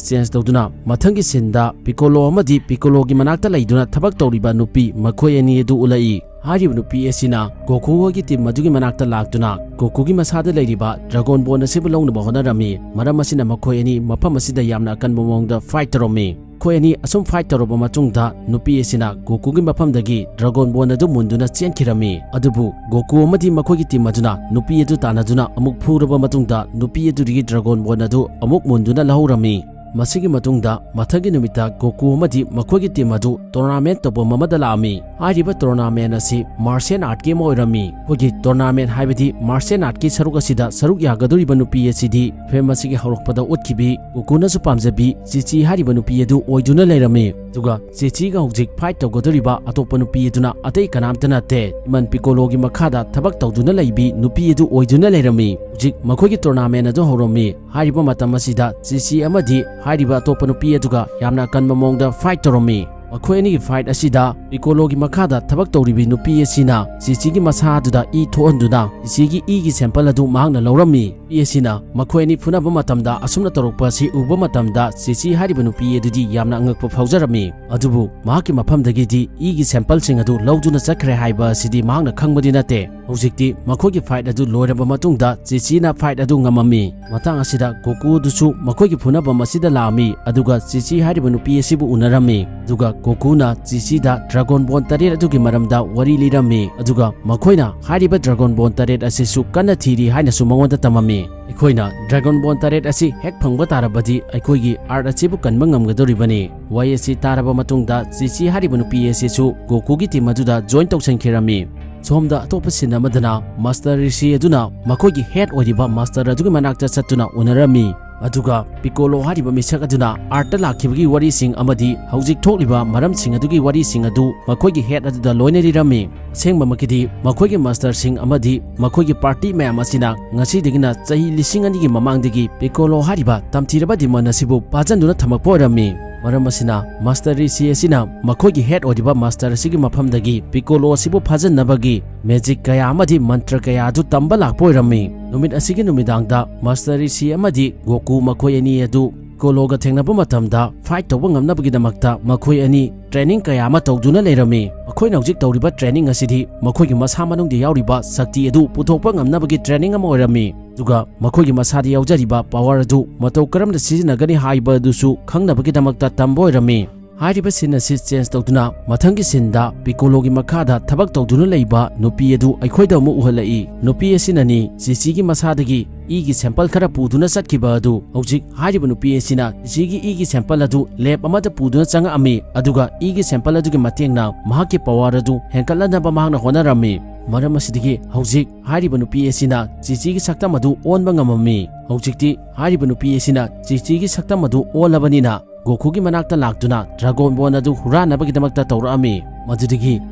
ꯆꯦꯟꯖ ꯇꯧꯗꯨꯅ ꯃꯊꯪꯒꯤ ꯁꯤꯟꯗ ꯄꯤꯀꯣꯂꯣ ꯑꯃꯗꯤ ꯄꯤꯀꯣꯂꯣꯒꯤ ꯃꯅꯥꯛꯇ ꯂꯩꯗꯨꯅ ꯊꯕꯛ ꯇꯧꯔꯤꯕ ꯅꯨꯄꯤ ꯃꯈꯣꯏ ꯑꯅꯤ ꯑꯗꯨ ꯎꯠꯂꯛꯏ꯫ ꯍꯥꯏꯔꯤꯕ ꯅꯨꯄꯤ ꯑꯁꯤꯅ ꯒꯣꯀꯨ ꯍꯣꯏꯒꯤ ꯇꯤꯝ ꯑꯗꯨꯒꯤ ꯃꯅꯥꯛꯇ ꯂꯥꯛꯇꯨꯅ ꯒꯣꯀꯨꯒꯤ ꯃꯁꯥꯗ ꯂꯩꯔꯤꯕ ꯗ꯭ꯔꯥꯒꯣꯟ ꯕꯣꯟ ꯑꯁꯤꯕꯨ ꯂꯧꯅꯕ ꯍꯣꯠꯅꯔꯝꯃꯤ꯫ ꯃꯔꯝ ꯑꯁꯤꯅ ꯃꯈꯣꯏ ꯑꯅꯤ ꯃꯐꯝ ꯑꯁꯤꯗ ꯌꯥꯝꯅ ꯑꯀꯟꯕ ꯃꯑꯣꯡꯗ ꯐꯥꯏꯠ ꯇꯧꯔꯝꯃꯤ꯫ ꯃꯈꯣꯏ ꯑꯅꯤ ꯑꯁꯨꯝ ꯐꯥꯏꯠ ꯇꯧꯔꯕ ꯃꯇꯨꯡꯗ ꯅꯨꯄꯤ ꯑꯁꯤꯅ ꯒꯣꯀꯨꯒꯤ ꯃꯐꯝꯗꯒꯤ ꯗ꯭ꯔꯥꯒꯣꯟ ꯕꯣꯟ ꯑꯗꯨ ꯃꯨꯟꯗꯨꯅ ꯆꯦꯟꯈꯤꯔꯝꯃꯤ꯫ ꯑꯗꯨꯕꯨ ꯒꯣꯀꯨ ꯑꯃꯗꯤ ꯃꯈꯣꯏꯒꯤ ꯇꯤꯝ ꯑꯗꯨꯅ ꯅꯨꯄꯤ ꯑꯗꯨ ꯇꯥꯟꯅꯗꯨꯅ ꯑꯃꯨꯛ ꯐꯨꯔꯕ ꯃꯇꯨꯡꯗ ꯅꯨꯄꯤ ꯑꯗꯨꯗꯒꯤ ꯗ꯭ꯔꯥꯒꯣꯟ ꯕꯣꯟ ꯑꯗꯨ ꯑꯃꯨꯛ ꯃꯨꯟꯗꯨꯅ ꯂꯧꯍꯧꯔꯝꯃꯤ꯫ ꯃꯁꯤꯒꯤ ꯃꯇꯨꯡꯗ ꯃꯊꯪꯒꯤ ꯅꯨꯃꯤꯠꯇ ꯒꯣꯀꯨ ꯑꯃꯗꯤ ꯃꯈꯣꯏꯒꯤ ꯇꯤꯝ ꯑꯗꯨ ꯇꯣꯔꯅꯥꯃꯦꯟ ꯇꯧꯐꯝ ꯑꯃꯗ ꯂꯥꯛꯑꯝꯃꯤ꯫ ꯍꯥꯏꯔꯤꯕ ꯇꯣꯔꯅꯥꯃꯦꯟ ꯑꯁꯤ ꯃꯥꯔꯁꯤꯌꯦꯜ ꯑꯥꯔꯠꯀꯤ ꯑꯃ ꯑꯣꯏꯔꯝꯃꯤ꯫ ꯑꯩꯈꯣꯏꯒꯤ ꯇꯣꯔꯅꯥꯃꯦꯟ ꯍꯥꯏꯕꯗꯤ ꯃꯥꯔꯁꯤꯌꯦꯜ ꯑꯥꯔꯠꯀꯤ ꯁꯔꯨꯛ ꯑꯁꯤꯗ ꯁꯔꯨꯛ ꯌꯥꯒꯗꯧꯔꯤꯕ ꯅꯨꯄꯤ ꯑꯁꯤꯗꯤ ꯐꯤꯂꯝ ꯑꯁꯤꯒꯤ ꯍꯧꯔꯛꯄꯗ ꯎꯠꯈꯤꯕꯤ ꯒꯣꯀꯨꯅꯁꯨ ꯄꯥꯝꯖꯕꯤ ꯆꯤꯆꯤ ꯍꯥꯏꯔꯤꯕ ꯅꯨꯄꯤ ꯑꯗꯨ ꯑꯣꯏꯗꯨꯅ ꯂꯩꯔꯝꯃꯤ꯫ ꯑꯗꯨꯒ ꯆꯤꯆꯤꯒ ꯍꯧꯖꯤꯛ ꯐꯥꯏꯠ ꯇꯧꯒꯗꯧꯔꯤꯕ ꯑꯇꯣꯞꯄ ꯅꯨꯄꯤ ꯑꯗꯨꯅ ꯑꯇꯩ ꯀꯅꯥꯝꯇ ꯅꯠꯇꯦ, ꯏꯃꯟ ꯄꯤꯀꯣꯂꯣꯒꯤ ꯃꯈꯥꯗ ꯊꯕꯛ ꯇꯧꯗꯨꯅ ꯂꯩꯕꯤ ꯅꯨꯄꯤ ꯑꯗꯨ ꯑꯣꯏꯗꯨꯅ ꯂꯩꯔꯝꯃꯤ꯫ ꯍꯧꯖꯤꯛ ꯃꯈꯣꯏꯒꯤ ꯇꯣꯔꯅꯥꯃꯦꯟ ꯑꯗꯨ ꯍꯧꯔꯝꯃꯤ꯫ ꯍꯥꯏꯔꯤꯕ ꯃꯇꯝ ꯑꯁꯤꯗ ꯆꯤꯆꯤ ꯑꯃꯗꯤ ꯍꯥꯏꯔꯤꯕ ꯑꯇꯣꯞꯄ ꯅꯨꯄꯤ ꯑꯗꯨꯒ ꯌꯥꯝꯅ ꯑꯀꯟꯕ ꯃꯑꯣꯡꯗ ꯐꯥꯏꯠ ꯇꯧꯔꯝꯃꯤ꯫ ꯃꯈꯣꯏ ꯑꯅꯤꯒꯤ ꯐꯥꯏꯠ ꯑꯁꯤꯗ ꯄꯤꯀꯣꯂꯣꯒꯤ ꯃꯈꯥꯗ ꯊꯕꯛ ꯇꯧꯔꯤꯕꯤ ꯅꯨꯄꯤ ꯑꯁꯤꯅ ꯆꯤꯆꯤꯒꯤ ꯃꯁꯥ ꯑꯗꯨꯗ ꯏ ꯊꯣꯛꯍꯟꯗꯨꯅ ꯆꯤꯆꯤꯒꯤ ꯏꯒꯤ ꯁꯦꯝꯄꯜ ꯑꯗꯨ ꯃꯍꯥꯛꯅ ꯂꯧꯔꯝꯃꯤ꯫ ꯅꯨꯄꯤ ꯑꯁꯤꯅ ꯃꯈꯣꯏ ꯑꯅꯤ ꯐꯨꯅꯕ ꯃꯇꯝꯗ ꯑꯁꯨꯝꯅ ꯇꯧꯔꯛꯄ ꯑꯁꯤ ꯎꯕ ꯃꯇꯝꯗ ꯆꯤꯆꯤ ꯍꯥꯏꯔꯤꯕ ꯅꯨꯄꯤ ꯑꯗꯨꯗꯤ ꯌꯥꯝꯅ ꯑꯉꯛꯄ ꯐꯥꯎꯖꯔꯝꯃꯤ꯫ ꯑꯗꯨꯕꯨ ꯃꯍꯥꯛꯀꯤ ꯃꯐꯝꯗꯒꯤꯗꯤ ꯏꯒꯤ ꯁꯦꯝꯄꯜꯁꯤꯡ ꯑꯗꯨ ꯂꯧꯗꯨꯅ ꯆꯠꯈ꯭ꯔꯦ ꯍꯥꯏꯕ ꯑꯁꯤꯗꯤ ꯃꯍꯥꯛꯅ ꯈꯪꯕꯗꯤ ꯅꯠꯇꯦ꯫ ꯍꯧꯖꯤꯛꯇꯤ ꯃꯈꯣꯏꯒꯤ ꯐꯥꯏꯠ ꯑꯗꯨ ꯂꯣꯏꯔꯕ ꯃꯇꯨꯡꯗ ꯆꯤꯆꯤꯅ ꯐꯥꯏꯠ ꯑꯗꯨ ꯉꯝꯃꯝꯃꯤ꯫ ꯃꯇꯥꯡ ꯑꯁꯤꯗ ꯒꯣꯀꯨ ꯑꯗꯨꯁꯨ ꯃꯈꯣꯏꯒꯤ ꯐꯨꯅꯐꯝ ꯑꯁꯤꯗ ꯂꯥꯛꯑꯝꯃꯤ, ꯑꯗꯨꯒ ꯆꯤꯆꯤ ꯍꯥꯏꯔꯤꯕ ꯅꯨꯄꯤ ꯑꯁꯤꯕꯨ ꯎꯅꯔꯝꯃꯤ꯫ ꯑꯗꯨꯒ ꯒꯣꯀꯨꯅ ꯆꯤꯆꯤꯗ ꯗ꯭ꯔꯥꯒꯣꯟ ꯕꯣꯟ ꯇꯔꯦꯠ ꯑꯗꯨꯒꯤ ꯃꯔꯝꯗ ꯋꯥꯔꯤ ꯂꯤꯔꯝꯃꯤ, ꯑꯗꯨꯒ ꯃꯈꯣꯏꯅ ꯍꯥꯏꯔꯤꯕ ꯗ꯭ꯔꯥꯒꯣꯟ ꯕꯣꯟ ꯇꯔꯦꯠ ꯑꯁꯤꯁꯨ ꯀꯟꯅ ꯊꯤꯔꯤ ꯍꯥꯏꯅꯁꯨ ꯃꯉꯣꯟꯗ ꯇꯝꯃꯝꯃꯤ꯫ ꯑꯩꯈꯣꯏꯅ ꯗ꯭ꯔꯥꯒꯣꯟ ꯕꯣꯟ ꯇꯔꯦꯠ ꯑꯁꯤ ꯍꯦꯛ ꯐꯪꯕ ꯇꯥꯔꯕꯗꯤ ꯑꯩꯈꯣꯏꯒꯤ ꯑꯥꯔꯠ ꯑꯁꯤꯕꯨ ꯀꯟꯕ ꯉꯝꯒꯗꯧꯔꯤꯕꯅꯤ꯫ ꯋꯥꯍꯩ ꯑꯁꯤ ꯇꯥꯔꯕ ꯃꯇꯨꯡꯗ ꯆꯤꯆꯤ ꯍꯥꯏꯔꯤꯕ ꯅꯨꯄꯤ ꯑꯁꯤꯁꯨ ꯒꯣꯀꯨꯒꯤ ꯇꯤꯝ ꯑꯗꯨꯗ ꯖꯣꯏꯟ ꯇꯧꯁꯤꯟꯈꯤꯔꯝꯃꯤ꯫ ꯁꯣꯝꯗ ꯑꯇꯣꯞꯄ ꯁꯤꯟ ꯑꯃꯗꯅ ꯃꯥꯁꯇꯔ ꯔꯤꯁꯤ ꯑꯗꯨꯅ ꯃꯈꯣꯏꯒꯤ ꯍꯦꯗ ꯑꯣꯏꯔꯤꯕ ꯃꯥꯁꯇꯔ ꯑꯗꯨꯒꯤ ꯃꯅꯥꯛꯇ ꯆꯠꯇꯨꯅ ꯎꯅꯔꯝꯃꯤ꯫ ꯑꯗꯨꯒ ꯄꯤꯀꯣꯂꯣ ꯍꯥꯏꯔꯤꯕ ꯃꯤꯁꯛ ꯑꯗꯨꯅ ꯑꯥꯔꯠꯇ ꯂꯥꯛꯈꯤꯕꯒꯤ ꯋꯥꯔꯤꯁꯤꯡ ꯑꯃꯗꯤ ꯍꯧꯖꯤꯛ ꯊꯣꯛꯂꯤꯕ ꯃꯔꯝꯁꯤꯡ ꯑꯗꯨꯒꯤ ꯋꯥꯔꯤꯁꯤꯡ ꯑꯗꯨ ꯃꯈꯣꯏꯒꯤ ꯍꯦꯗ ꯑꯗꯨꯗ ꯂꯣꯏꯅ ꯂꯤꯔꯝꯃꯤ꯫ ꯑꯁꯦꯡꯕꯃꯛꯀꯤꯗꯤ ꯃꯈꯣꯏꯒꯤ ꯃꯥꯁꯇꯔꯁꯤꯡ ꯑꯃꯗꯤ ꯃꯈꯣꯏꯒꯤ ꯄꯥꯔꯇꯤ ꯃꯌꯥꯝ ꯑꯁꯤꯅ ꯉꯁꯤꯗꯒꯤꯅ ꯆꯍꯤ ꯂꯤꯁꯤꯡ ꯑꯅꯤꯒꯤ ꯃꯃꯥꯡꯗꯒꯤ ꯄꯤꯀꯣꯂꯣ ꯍꯥꯏꯔꯤꯕ ꯇꯝꯊꯤꯔꯕ ꯗꯤꯃꯟ ꯑꯁꯤꯕꯨ ꯐꯥꯖꯟꯗꯨꯅ ꯊꯝꯃꯛꯄ ꯑꯣꯏꯔꯝꯃꯤ꯫ ꯃꯔꯝ ꯑꯁꯤꯅ ꯃꯥꯁꯇꯔ ꯔꯤꯁꯤ ꯑꯁꯤꯅ ꯃꯈꯣꯏꯒꯤ ꯍꯦꯗ ꯑꯣꯏꯔꯤꯕ ꯃꯥꯁꯇꯔ ꯑꯁꯤꯒꯤ ꯃꯐꯝꯗꯒꯤ ꯄꯤꯀꯣꯂꯣ ꯑꯁꯤꯕꯨ ꯐꯥꯖꯟꯅꯕꯒꯤ ꯃꯦꯖꯤꯛ ꯀꯌꯥ ꯑꯃꯗꯤ ꯃꯟꯇ꯭ꯔ ꯀꯌꯥ ꯑꯗꯨ ꯇꯝꯕ ꯂꯥꯛꯄ ꯑꯣꯏꯔꯝꯃꯤ꯫ ꯅꯨꯃꯤꯠ ꯑꯁꯤꯒꯤ ꯅꯨꯃꯤꯗꯥꯡꯗ ꯃꯥꯁꯇꯔ ꯔꯤꯁꯤ ꯑꯃꯗꯤ ꯒꯣꯀꯨ ꯃꯈꯣꯏ ꯑꯅꯤ ꯑꯗꯨ ꯄꯤꯀꯣꯂꯣꯒ ꯊꯦꯡꯅꯕ ꯃꯇꯝꯗ ꯐꯥꯏꯠ ꯇꯧꯕ ꯉꯝꯅꯕꯒꯤꯗꯃꯛꯇ ꯃꯈꯣꯏ ꯑꯅꯤ ꯇ꯭ꯔꯦꯅꯤꯡ ꯀꯌꯥ ꯑꯃ ꯇꯧꯗꯨꯅ ꯂꯩꯔꯝꯃꯤ꯫ ꯃꯈꯣꯏꯅ ꯍꯧꯖꯤꯛ ꯇꯧꯔꯤꯕ ꯇ꯭ꯔꯦꯅꯤꯡ ꯑꯁꯤꯗꯤ ꯃꯈꯣꯏꯒꯤ ꯃꯁꯥ ꯃꯅꯨꯡꯗ ꯌꯥꯎꯔꯤꯕ ꯁꯛꯇꯤ ꯑꯗꯨ ꯄꯨꯊꯣꯛꯄ ꯉꯝꯅꯕꯒꯤ ꯇ꯭ꯔꯦꯅꯤꯡ ꯑꯃ ꯑꯣꯏꯔꯝꯃꯤ꯫ ꯑꯗꯨꯒ ꯃꯈꯣꯏꯒꯤ ꯃꯁꯥꯗ ꯌꯥꯎꯖꯔꯤꯕ ꯄꯋꯥꯔ ꯑꯗꯨ ꯃꯇꯧ ꯀꯔꯝꯅ ꯁꯤꯖꯤꯟꯅꯒꯅꯤ ꯍꯥꯏꯕ ꯑꯗꯨꯁꯨ ꯈꯪꯅꯕꯒꯤꯗꯃꯛꯇ ꯇꯝꯕ ꯑꯣꯏꯔꯝꯃꯤ꯫ ꯍꯥꯏꯔꯤꯕ ꯁꯤꯟ ꯑꯁꯤ ꯆꯦꯟꯖ ꯇꯧꯗꯨꯅ ꯃꯊꯪꯒꯤ ꯁꯤꯟꯗ ꯄꯤꯀꯣꯂꯣꯒꯤ ꯃꯈꯥꯗ ꯊꯕꯛ ꯇꯧꯗꯨꯅ ꯂꯩꯕ ꯅꯨꯄꯤ ꯑꯗꯨ ꯑꯩꯈꯣꯏꯗ ꯑꯃꯨꯛ ꯎꯍꯜꯂꯛꯏ꯫ ꯅꯨꯄꯤ ꯑꯁꯤꯅꯅꯤ ꯆꯤꯆꯤꯒꯤ ꯃꯁꯥꯗꯒꯤ ꯏꯒꯤ ꯁꯦꯝꯄꯜ ꯈꯔ ꯄꯨꯗꯨꯅ ꯆꯠꯈꯤꯕ ꯑꯗꯨ꯫ ꯍꯧꯖꯤꯛ ꯍꯥꯏꯔꯤꯕ ꯅꯨꯄꯤ ꯑꯁꯤꯅ ꯆꯤꯆꯤꯒꯤ ꯏꯒꯤ ꯁꯦꯝꯄꯜ ꯑꯗꯨ ꯂꯦꯕ ꯑꯃꯗ ꯄꯨꯗꯨꯅ ꯆꯪꯉꯛꯑꯝꯃꯤ, ꯑꯗꯨꯒ ꯏꯒꯤ ꯁꯦꯝꯄꯜ ꯑꯗꯨꯒꯤ ꯃꯇꯦꯡꯅ ꯃꯍꯥꯛꯀꯤ ꯄꯋꯥꯔ ꯑꯗꯨ ꯍꯦꯟꯒꯠꯂꯅꯕ ꯃꯍꯥꯛꯅ ꯍꯣꯠꯅꯔꯝꯃꯤ꯫ ꯃꯔꯝ ꯑꯁꯤꯗꯒꯤ ꯍꯧꯖꯤꯛ ꯍꯥꯏꯔꯤꯕ ꯅꯨꯄꯤ ꯑꯁꯤꯅ ꯆꯤꯆꯤꯒꯤ ꯁꯛꯇꯝ ꯑꯗꯨ ꯑꯣꯟꯕ ꯉꯝꯃꯝꯃꯤ꯫ ꯍꯧꯖꯤꯛꯇꯤ ꯍꯥꯏꯔꯤꯕ ꯅꯨꯄꯤ ꯑꯁꯤꯅ ꯆꯤꯆꯤꯒꯤ ꯁꯛꯇꯝ ꯑꯗꯨ ꯑꯣꯜꯂꯕꯅꯤꯅ ꯒꯣꯀꯨꯒꯤ ꯃꯅꯥꯛꯇ ꯂꯥꯛꯇꯨꯅ ꯗ꯭ꯔꯥꯒꯣꯟ ꯕꯣꯟ ꯑꯗꯨ ꯍꯨꯔꯥꯟꯅꯕꯒꯤꯗꯃꯛꯇ ꯇꯧꯔꯛꯑꯝꯃꯤ꯫ ꯃꯗꯨꯗꯒꯤ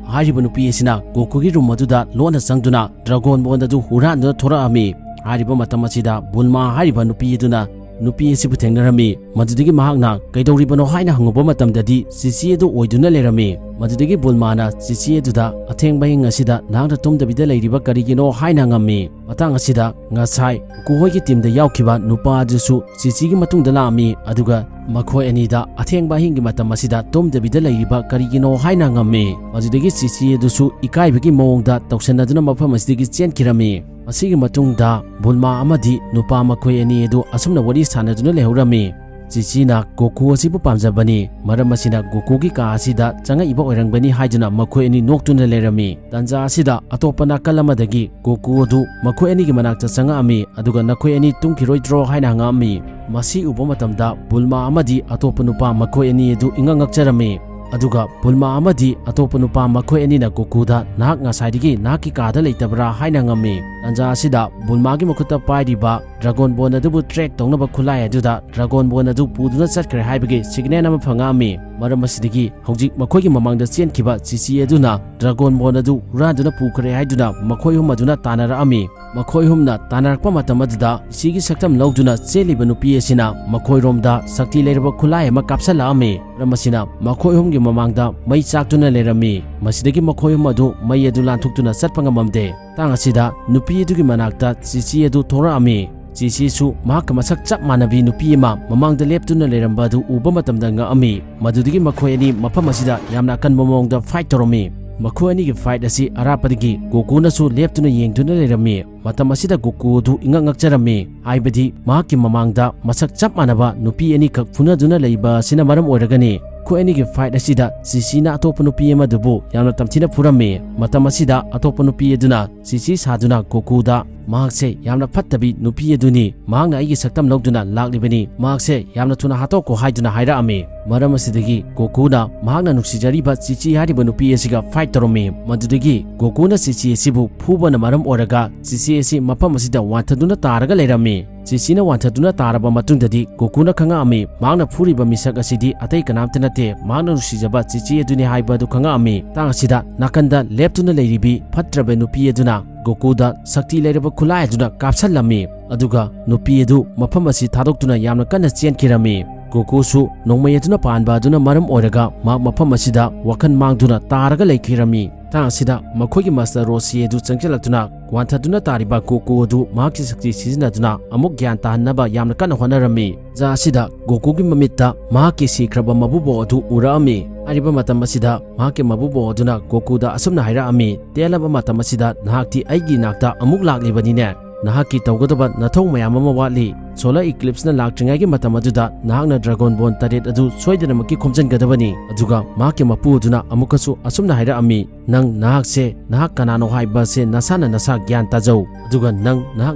ꯍꯥꯏꯔꯤꯕ ꯅꯨꯄꯤ ꯑꯁꯤꯅ ꯒꯣꯀꯨꯒꯤ ꯔꯨꯝ ꯑꯗꯨꯗ ꯂꯣꯟꯅ ꯆꯪꯗꯨꯅ ꯗ꯭ꯔꯥꯒꯣꯟ ꯕꯣꯟ ꯑꯗꯨ ꯍꯨꯔꯥꯟꯗꯨꯅ ꯊꯣꯔꯛꯑꯝꯃꯤ꯫ ꯍꯥꯏꯔꯤꯕ ꯃꯇꯝ ꯑꯁꯤꯗ ꯕꯨꯜꯃꯥ ꯍꯥꯏꯔꯤꯕ ꯅꯨꯄꯤ ꯑꯗꯨꯅ ꯅꯨꯄꯤ ꯑꯁꯤꯕꯨ ꯊꯦꯡꯅꯔꯝꯃꯤ꯫ ꯃꯗꯨꯗꯒꯤ ꯃꯍꯥꯛꯅ ꯀꯩꯗꯧꯔꯤꯕꯅꯣ ꯍꯥꯏꯅ ꯍꯪꯉꯨꯕ ꯃꯇꯝꯗꯗꯤ ꯆꯤꯆꯤ ꯑꯗꯨ ꯑꯣꯏꯗꯨꯅ ꯂꯩꯔꯝꯃꯤ꯫ ꯃꯗꯨꯗꯒꯤ ꯕꯨꯜꯃꯥꯅ ꯆꯤꯆꯤ ꯑꯗꯨꯗ ꯑꯊꯦꯡꯕ ꯑꯍꯤꯡ ꯑꯁꯤꯗ ꯅꯍꯥꯛꯅ ꯇꯨꯝꯗꯕꯤꯗ ꯂꯩꯔꯤꯕ ꯀꯔꯤꯒꯤꯅꯣ ꯍꯥꯏꯅ ꯍꯪꯉꯝꯃꯤ꯫ ꯃꯇꯥꯡ ꯑꯁꯤꯗ ꯉꯁꯥꯏ ꯒꯣꯀꯨ ꯍꯣꯏꯒꯤ ꯇꯤꯝꯗ ꯌꯥꯎꯈꯤꯕ ꯅꯨꯄꯥ ꯑꯗꯨꯁꯨ ꯆꯤꯆꯤꯒꯤ ꯃꯇꯨꯡꯗ ꯂꯥꯛꯑꯝꯃꯤ, ꯑꯗꯨꯒ ꯃꯈꯣꯏ ꯑꯅꯤꯗ ꯑꯊꯦꯡꯕ ꯑꯍꯤꯡꯒꯤ ꯃꯇꯝ ꯑꯁꯤꯗ ꯇꯨꯝꯗꯕꯤꯗ ꯂꯩꯔꯤꯕ ꯀꯔꯤꯒꯤꯅꯣ ꯍꯥꯏꯅ ꯍꯪꯉꯝꯃꯤ꯫ ꯃꯗꯨꯗꯒꯤ ꯆꯤꯆꯤ ꯑꯗꯨꯁꯨ ꯏꯀꯥꯏꯕꯒꯤ ꯃꯑꯣꯡꯗ ꯇꯧꯁꯟꯅꯗꯨꯅ ꯃꯐꯝ ꯑꯁꯤꯗꯒꯤ ꯆꯦꯟꯈꯤꯔꯝꯃꯤ꯫ ꯃꯁꯤꯒꯤ ꯃꯇꯨꯡꯗ ꯕꯨꯜꯃꯥ ꯑꯃꯗꯤ ꯅꯨꯄꯥ ꯃꯈꯣꯏ ꯑꯅꯤ ꯑꯗꯨ ꯑꯁꯨꯝꯅ ꯋꯥꯔꯤ ꯁꯥꯟꯅꯗꯨꯅ ꯂꯩꯍꯧꯔꯝꯃꯤ꯫ ꯆꯤꯆꯤꯅ ꯒꯣꯀꯨ ꯑꯁꯤꯕꯨ ꯄꯥꯝꯖꯕꯅꯤ, ꯃꯔꯝ ꯑꯁꯤꯅ ꯒꯣꯀꯨꯒꯤ ꯀꯥ ꯑꯁꯤꯗ ꯆꯪꯉꯛꯏꯕ ꯑꯣꯏꯔꯝꯒꯅꯤ ꯍꯥꯏꯗꯨꯅ ꯃꯈꯣꯏ ꯑꯅꯤ ꯅꯣꯛꯇꯨꯅ ꯂꯩꯔꯝꯃꯤ꯫ ꯇꯥꯟꯖꯥ ꯑꯁꯤꯗ ꯑꯇꯣꯞꯄ ꯅꯥꯀꯜ ꯑꯃꯗꯒꯤ ꯒꯣꯀꯨ ꯑꯗꯨ ꯃꯈꯣꯏ ꯑꯅꯤꯒꯤ ꯃꯅꯥꯛꯇ ꯆꯪꯉꯛꯑꯝꯃꯤ, ꯑꯗꯨꯒ "ꯅꯈꯣꯏ ꯑꯅꯤ ꯇꯨꯝꯈꯤꯔꯣꯏꯗ꯭ꯔꯣ?" ꯍꯥꯏꯅ ꯍꯪꯉꯛꯑꯝꯃꯤ꯫ ꯃꯁꯤ ꯎꯕ ꯃꯇꯝꯗ ꯕꯨꯜꯃꯥ ꯑꯃꯗꯤ ꯑꯇꯣꯞꯄ ꯅꯨꯄꯥ ꯃꯈꯣꯏ ꯑꯅꯤ ꯑꯗꯨ ꯏꯉꯛ ꯉꯛꯆꯔꯝꯃꯤ꯫ ꯑꯗꯨꯒ ꯕꯨꯜꯃꯥ ꯑꯃꯗꯤ ꯑꯇꯣꯞꯄ ꯅꯨꯄꯥ ꯃꯈꯣꯏ ꯑꯅꯤꯅ ꯒꯣꯀꯨꯗ, "ꯅꯍꯥꯛ ꯉꯁꯥꯏꯗꯒꯤ ꯅꯍꯥꯛꯀꯤ ꯀꯥꯗ ꯂꯩꯇꯕ꯭ꯔꯥ?" ꯍꯥꯏꯅ ꯍꯪꯉꯝꯃꯤ꯫ ꯇꯥꯟꯖꯥ ꯑꯁꯤꯗ ꯕꯨꯜꯃꯥꯒꯤ ꯃꯈꯨꯠꯇ ꯄꯥꯏꯔꯤꯕ ꯗ꯭ꯔꯥꯒꯣꯟ ꯕꯣꯟ ꯑꯗꯨꯕꯨ ꯇ꯭ꯔꯦꯛ ꯇꯧꯅꯕ ꯈꯨꯠꯂꯥꯏ ꯑꯗꯨꯗ ꯗ꯭ꯔꯥꯒꯣꯟ ꯕꯣꯟ ꯑꯗꯨ ꯄꯨꯗꯨꯅ ꯆꯠꯈ꯭ꯔꯦ ꯍꯥꯏꯕꯒꯤ ꯁꯤꯒꯅꯦꯜ ꯑꯃ ꯐꯪꯉꯛꯑꯝꯃꯤ꯫ ꯃꯔꯝ ꯑꯁꯤꯗꯒꯤ ꯍꯧꯖꯤꯛ ꯃꯈꯣꯏꯒꯤ ꯃꯃꯥꯡꯗ ꯆꯦꯟꯈꯤꯕ ꯆꯤꯆꯤ ꯑꯗꯨꯅ ꯗ꯭ꯔꯥꯒꯣꯟ ꯕꯣꯟ ꯑꯗꯨ ꯍꯨꯔꯥꯟꯗꯨꯅ ꯄꯨꯈ꯭ꯔꯦ ꯍꯥꯏꯗꯨꯅ ꯃꯈꯣꯏ ꯑꯍꯨꯝ ꯑꯗꯨꯅ ꯇꯥꯟꯅꯔꯛꯑꯝꯃꯤ꯫ ꯃꯈꯣꯏ ꯑꯍꯨꯝꯅ ꯇꯥꯟꯅꯔꯛꯄ ꯃꯇꯝ ꯑꯗꯨꯗ ꯆꯤꯆꯤꯒꯤ ꯁꯛꯇꯝ ꯂꯧꯗꯨꯅ ꯆꯦꯜꯂꯤꯕ ꯅꯨꯄꯤ ꯑꯁꯤꯅ ꯃꯈꯣꯏꯔꯣꯝꯗ ꯁꯛꯇꯤ ꯂꯩꯔꯕ ꯈꯨꯠꯂꯥꯏ ꯑꯃ ꯀꯥꯞꯁꯜꯂꯛꯑꯝꯃꯤ꯫ ꯃꯔꯝ ꯑꯁꯤꯅ ꯃꯈꯣꯏ ꯑꯍꯨꯝꯒꯤ ꯃꯃꯥꯡꯗ ꯃꯩ ꯆꯥꯛꯇꯨꯅ ꯂꯩꯔꯝꯃꯤ꯫ ꯃꯁꯤꯗꯒꯤ ꯃꯈꯣꯏ ꯑꯍꯨꯝ ꯑꯗꯨ ꯃꯩ ꯑꯗꯨ ꯂꯥꯟꯊꯣꯛꯇꯨꯅ ꯆꯠꯄ ꯉꯝꯃꯝꯗꯦ꯫ ꯃꯇꯥꯡ ꯑꯁꯤꯗ ꯅꯨꯄꯤ ꯑꯗꯨꯒꯤ ꯃꯅꯥꯛꯇ ꯆꯤꯆꯤ ꯑꯗꯨ ꯊꯣꯔꯛꯑꯝꯃꯤ꯫ ꯆꯤꯆꯤꯁꯨ ꯃꯍꯥꯛꯀ ꯃꯁꯛ ꯆꯞ ꯃꯥꯟꯅꯕꯤ ꯅꯨꯄꯤ ꯑꯃ ꯃꯃꯥꯡꯗ ꯂꯦꯞꯇꯨꯅ ꯂꯩꯔꯝꯕ ꯑꯗꯨ ꯎꯕ ꯃꯇꯝꯗ ꯉꯛꯑꯝꯃꯤ꯫ ꯃꯗꯨꯗꯒꯤ ꯃꯈꯣꯏ ꯑꯅꯤ ꯃꯐꯝ ꯑꯁꯤꯗ ꯌꯥꯝꯅ ꯑꯀꯟꯕ ꯃꯑꯣꯡꯗ ꯐꯥꯏꯠ ꯇꯧꯔꯝꯃꯤ꯫ ꯃꯈꯣꯏ ꯑꯅꯤꯒꯤ ꯐꯥꯏꯠ ꯑꯁꯤ ꯑꯔꯥꯞꯄꯗꯒꯤ ꯒꯣꯀꯨꯅꯁꯨ ꯂꯦꯞꯇꯨꯅ ꯌꯦꯡꯗꯨꯅ ꯂꯩꯔꯝꯃꯤ꯫ ꯃꯇꯝ ꯑꯁꯤꯗ ꯒꯣꯀꯨ ꯑꯗꯨ ꯏꯉꯛ ꯉꯛꯆꯔꯝꯃꯤ, ꯍꯥꯏꯕꯗꯤ ꯃꯍꯥꯛꯀꯤ ꯃꯃꯥꯡꯗ ꯃꯁꯛ ꯆꯞ ꯃꯥꯟꯅꯕ ꯅꯨꯄꯤ ꯑꯅꯤꯈꯛ ꯐꯨꯅꯗꯨꯅ ꯂꯩꯕ ꯑꯁꯤꯅ ꯃꯔꯝ ꯑꯣꯏꯔꯒꯅꯤ꯫ ꯃꯈꯣꯏ ꯑꯅꯤꯒꯤ ꯐꯥꯏꯠ ꯑꯁꯤꯗ ꯆꯤꯆꯤꯅ ꯑꯇꯣꯞꯄ ꯅꯨꯄꯤ ꯑꯃꯗꯨꯕꯨ ꯌꯥꯝꯅ ꯇꯝꯊꯤꯅ ꯐꯨꯔꯝꯃꯤ꯫ ꯃꯇꯝ ꯑꯁꯤꯗ ꯑꯇꯣꯞꯄ ꯅꯨꯄꯤ ꯑꯗꯨꯅ ꯆꯤꯆꯤ ꯁꯥꯗꯨꯅ ꯒꯣꯀꯨꯗ, "ꯃꯍꯥꯛꯁꯦ ꯌꯥꯝꯅ ꯐꯠꯇꯕꯤ ꯅꯨꯄꯤ ꯑꯗꯨꯅꯤ, ꯃꯍꯥꯛꯅ ꯑꯩꯒꯤ ꯁꯛꯇꯝ ꯂꯧꯗꯨꯅ ꯂꯥꯛꯂꯤꯕꯅꯤ, ꯃꯍꯥꯛꯁꯦ ꯌꯥꯝꯅ ꯊꯨꯅ ꯍꯥꯠꯇꯣꯛꯈꯣ" ꯍꯥꯏꯗꯨꯅ ꯍꯥꯏꯔꯛꯑꯝꯃꯤ꯫ ꯃꯔꯝ ꯑꯁꯤꯗꯒꯤ ꯒꯣꯀꯨꯅ ꯃꯍꯥꯛꯅ ꯅꯨꯡꯁꯤꯖꯔꯤꯕ ꯆꯤꯆꯤ ꯍꯥꯏꯔꯤꯕ ꯅꯨꯄꯤ ꯑꯁꯤꯒ ꯐꯥꯏꯠ ꯇꯧꯔꯝꯃꯤ꯫ ꯃꯗꯨꯗꯒꯤ ꯒꯣꯀꯨꯅ ꯆꯤꯆꯤ ꯑꯁꯤꯕꯨ ꯐꯨꯕꯅ ꯃꯔꯝ ꯑꯣꯏꯔꯒ ꯆꯤꯆꯤ ꯑꯁꯤ ꯃꯐꯝ ꯑꯁꯤꯗ ꯋꯥꯟꯊꯗꯨꯅ ꯇꯥꯔꯒ ꯂꯩꯔꯝꯃꯤ꯫ ꯆꯤꯆꯤꯅ ꯋꯥꯟꯊꯗꯨꯅ ꯇꯥꯔꯕ ꯃꯇꯨꯡꯗꯗꯤ ꯒꯣꯀꯨꯅ ꯈꯪꯉꯛꯑꯝꯃꯤ, ꯃꯍꯥꯛꯅ ꯐꯨꯔꯤꯕ ꯃꯤꯁꯛ ꯑꯁꯤꯗꯤ ꯑꯇꯩ ꯀꯅꯥꯝꯇ ꯅꯠꯇꯦ, ꯃꯍꯥꯛꯅ ꯅꯨꯡꯁꯤꯖꯕ ꯆꯤꯆꯤ ꯑꯗꯨꯅꯤ ꯍꯥꯏꯕ ꯑꯗꯨ ꯈꯪꯉꯛꯑꯝꯃꯤ꯫ ꯃꯇꯥꯡ ꯑꯁꯤꯗ ꯅꯥꯀꯟꯗ ꯂꯦꯞꯇꯨꯅ ꯂꯩꯔꯤꯕꯤ ꯐꯠꯇ꯭ꯔꯕ ꯅꯨꯄꯤ ꯑꯗꯨꯅ ꯒꯣꯀꯨꯗ ꯁꯛꯇꯤ ꯂꯩꯔꯕ ꯈꯨꯠꯂꯥꯏ ꯑꯗꯨꯅ ꯀꯥꯞꯁꯜꯂꯝꯃꯤ, ꯑꯗꯨꯒ ꯅꯨꯄꯤ ꯑꯗꯨ ꯃꯐꯝ ꯑꯁꯤ ꯊꯥꯗꯣꯛꯇꯨꯅ ꯌꯥꯝꯅ ꯀꯟꯅ ꯆꯦꯟꯈꯤꯔꯝꯃꯤ꯫ ꯒꯣꯀꯨꯁꯨ ꯅꯣꯡꯃꯩ ꯑꯗꯨꯅ ꯄꯥꯟꯕ ꯑꯗꯨꯅ ꯃꯔꯝ ꯑꯣꯏꯔꯒ ꯃꯍꯥꯛ ꯃꯐꯝ ꯑꯁꯤꯗ ꯋꯥꯈꯜ ꯃꯥꯡꯗꯨꯅ ꯇꯥꯔꯒ ꯂꯩꯈꯤꯔꯝꯃꯤ꯫ ꯃꯇꯥꯡ ꯑꯁꯤꯗ ꯃꯈꯣꯏꯒꯤ ꯃꯥꯁꯇꯔ ꯔꯣꯁꯤ ꯑꯗꯨ ꯆꯪꯁꯤꯜꯂꯛꯇꯨꯅ ꯋꯥꯟꯊꯗꯨꯅ ꯇꯥꯔꯤꯕ ꯒꯣꯀꯨ ꯑꯗꯨ ꯃꯍꯥꯛꯀꯤ ꯁꯛꯇꯤ ꯁꯤꯖꯤꯟꯅꯗꯨꯅ ꯑꯃꯨꯛ ꯒ꯭ꯌꯥꯟ ꯇꯥꯍꯟꯅꯕ ꯌꯥꯝꯅ ꯀꯟꯅ ꯍꯣꯠꯅꯔꯝꯃꯤ꯫ ꯖꯥ ꯑꯁꯤꯗ ꯒꯣꯀꯨꯒꯤ ꯃꯃꯤꯠꯇ ꯃꯍꯥꯛꯀꯤ ꯁꯤꯈ꯭ꯔꯕ ꯃꯄꯨꯕꯣꯛ ꯑꯗꯨ ꯎꯔꯛꯑꯝꯃꯤ꯫ ꯍꯥꯏꯔꯤꯕ ꯃꯇꯝ ꯑꯁꯤꯗ ꯃꯍꯥꯛꯀꯤ ꯃꯄꯨꯕꯣꯛ ꯑꯗꯨꯅ ꯒꯣꯀꯨꯗ ꯑꯁꯨꯝꯅ ꯍꯥꯏꯔꯛꯑꯝꯃꯤ, "ꯇꯦꯜꯂꯕ ꯃꯇꯝ ꯑꯁꯤꯗ ꯅꯍꯥꯛꯇꯤ ꯑꯩꯒꯤ ꯏꯅꯥꯛꯇ ꯑꯃꯨꯛ ꯂꯥꯛꯂꯤꯕꯅꯤꯅꯦ꯫ ꯅꯍꯥꯛꯀꯤ ꯇꯧꯒꯗꯕ ꯅꯊꯧ ꯃꯌꯥꯝ ꯑꯃ ꯋꯥꯠꯂꯤ꯫ Solar Eclipseꯅ ꯂꯥꯛꯇ꯭ꯔꯤꯉꯩꯒꯤ ꯃꯇꯝ ꯑꯗꯨꯗ ꯅꯍꯥꯛꯅ Dragon Ball ꯇꯔꯦꯠ ꯑꯗꯨ ꯁꯣꯏꯗꯅꯃꯛꯀꯤ ꯈꯣꯝꯖꯤꯟꯒꯗꯕꯅꯤ"꯫ ꯑꯗꯨꯒ ꯃꯍꯥꯛꯀꯤ ꯃꯄꯨ ꯑꯗꯨꯅ ꯑꯃꯨꯛꯀꯁꯨ ꯑꯁꯨꯝꯅ ꯍꯥꯏꯔꯛꯑꯝꯃꯤ, "ꯅꯪ ꯅꯍꯥꯛꯁꯦ ꯅꯍꯥꯛ ꯀꯅꯥꯅꯣ ꯍꯥꯏꯕꯁꯦ ꯅꯁꯥꯅ ꯅꯁꯥ ꯒ꯭ꯌꯥꯟ ꯇꯥꯖꯧ꯫ ꯑꯗꯨꯒ ꯅꯪ ꯅꯍꯥꯛ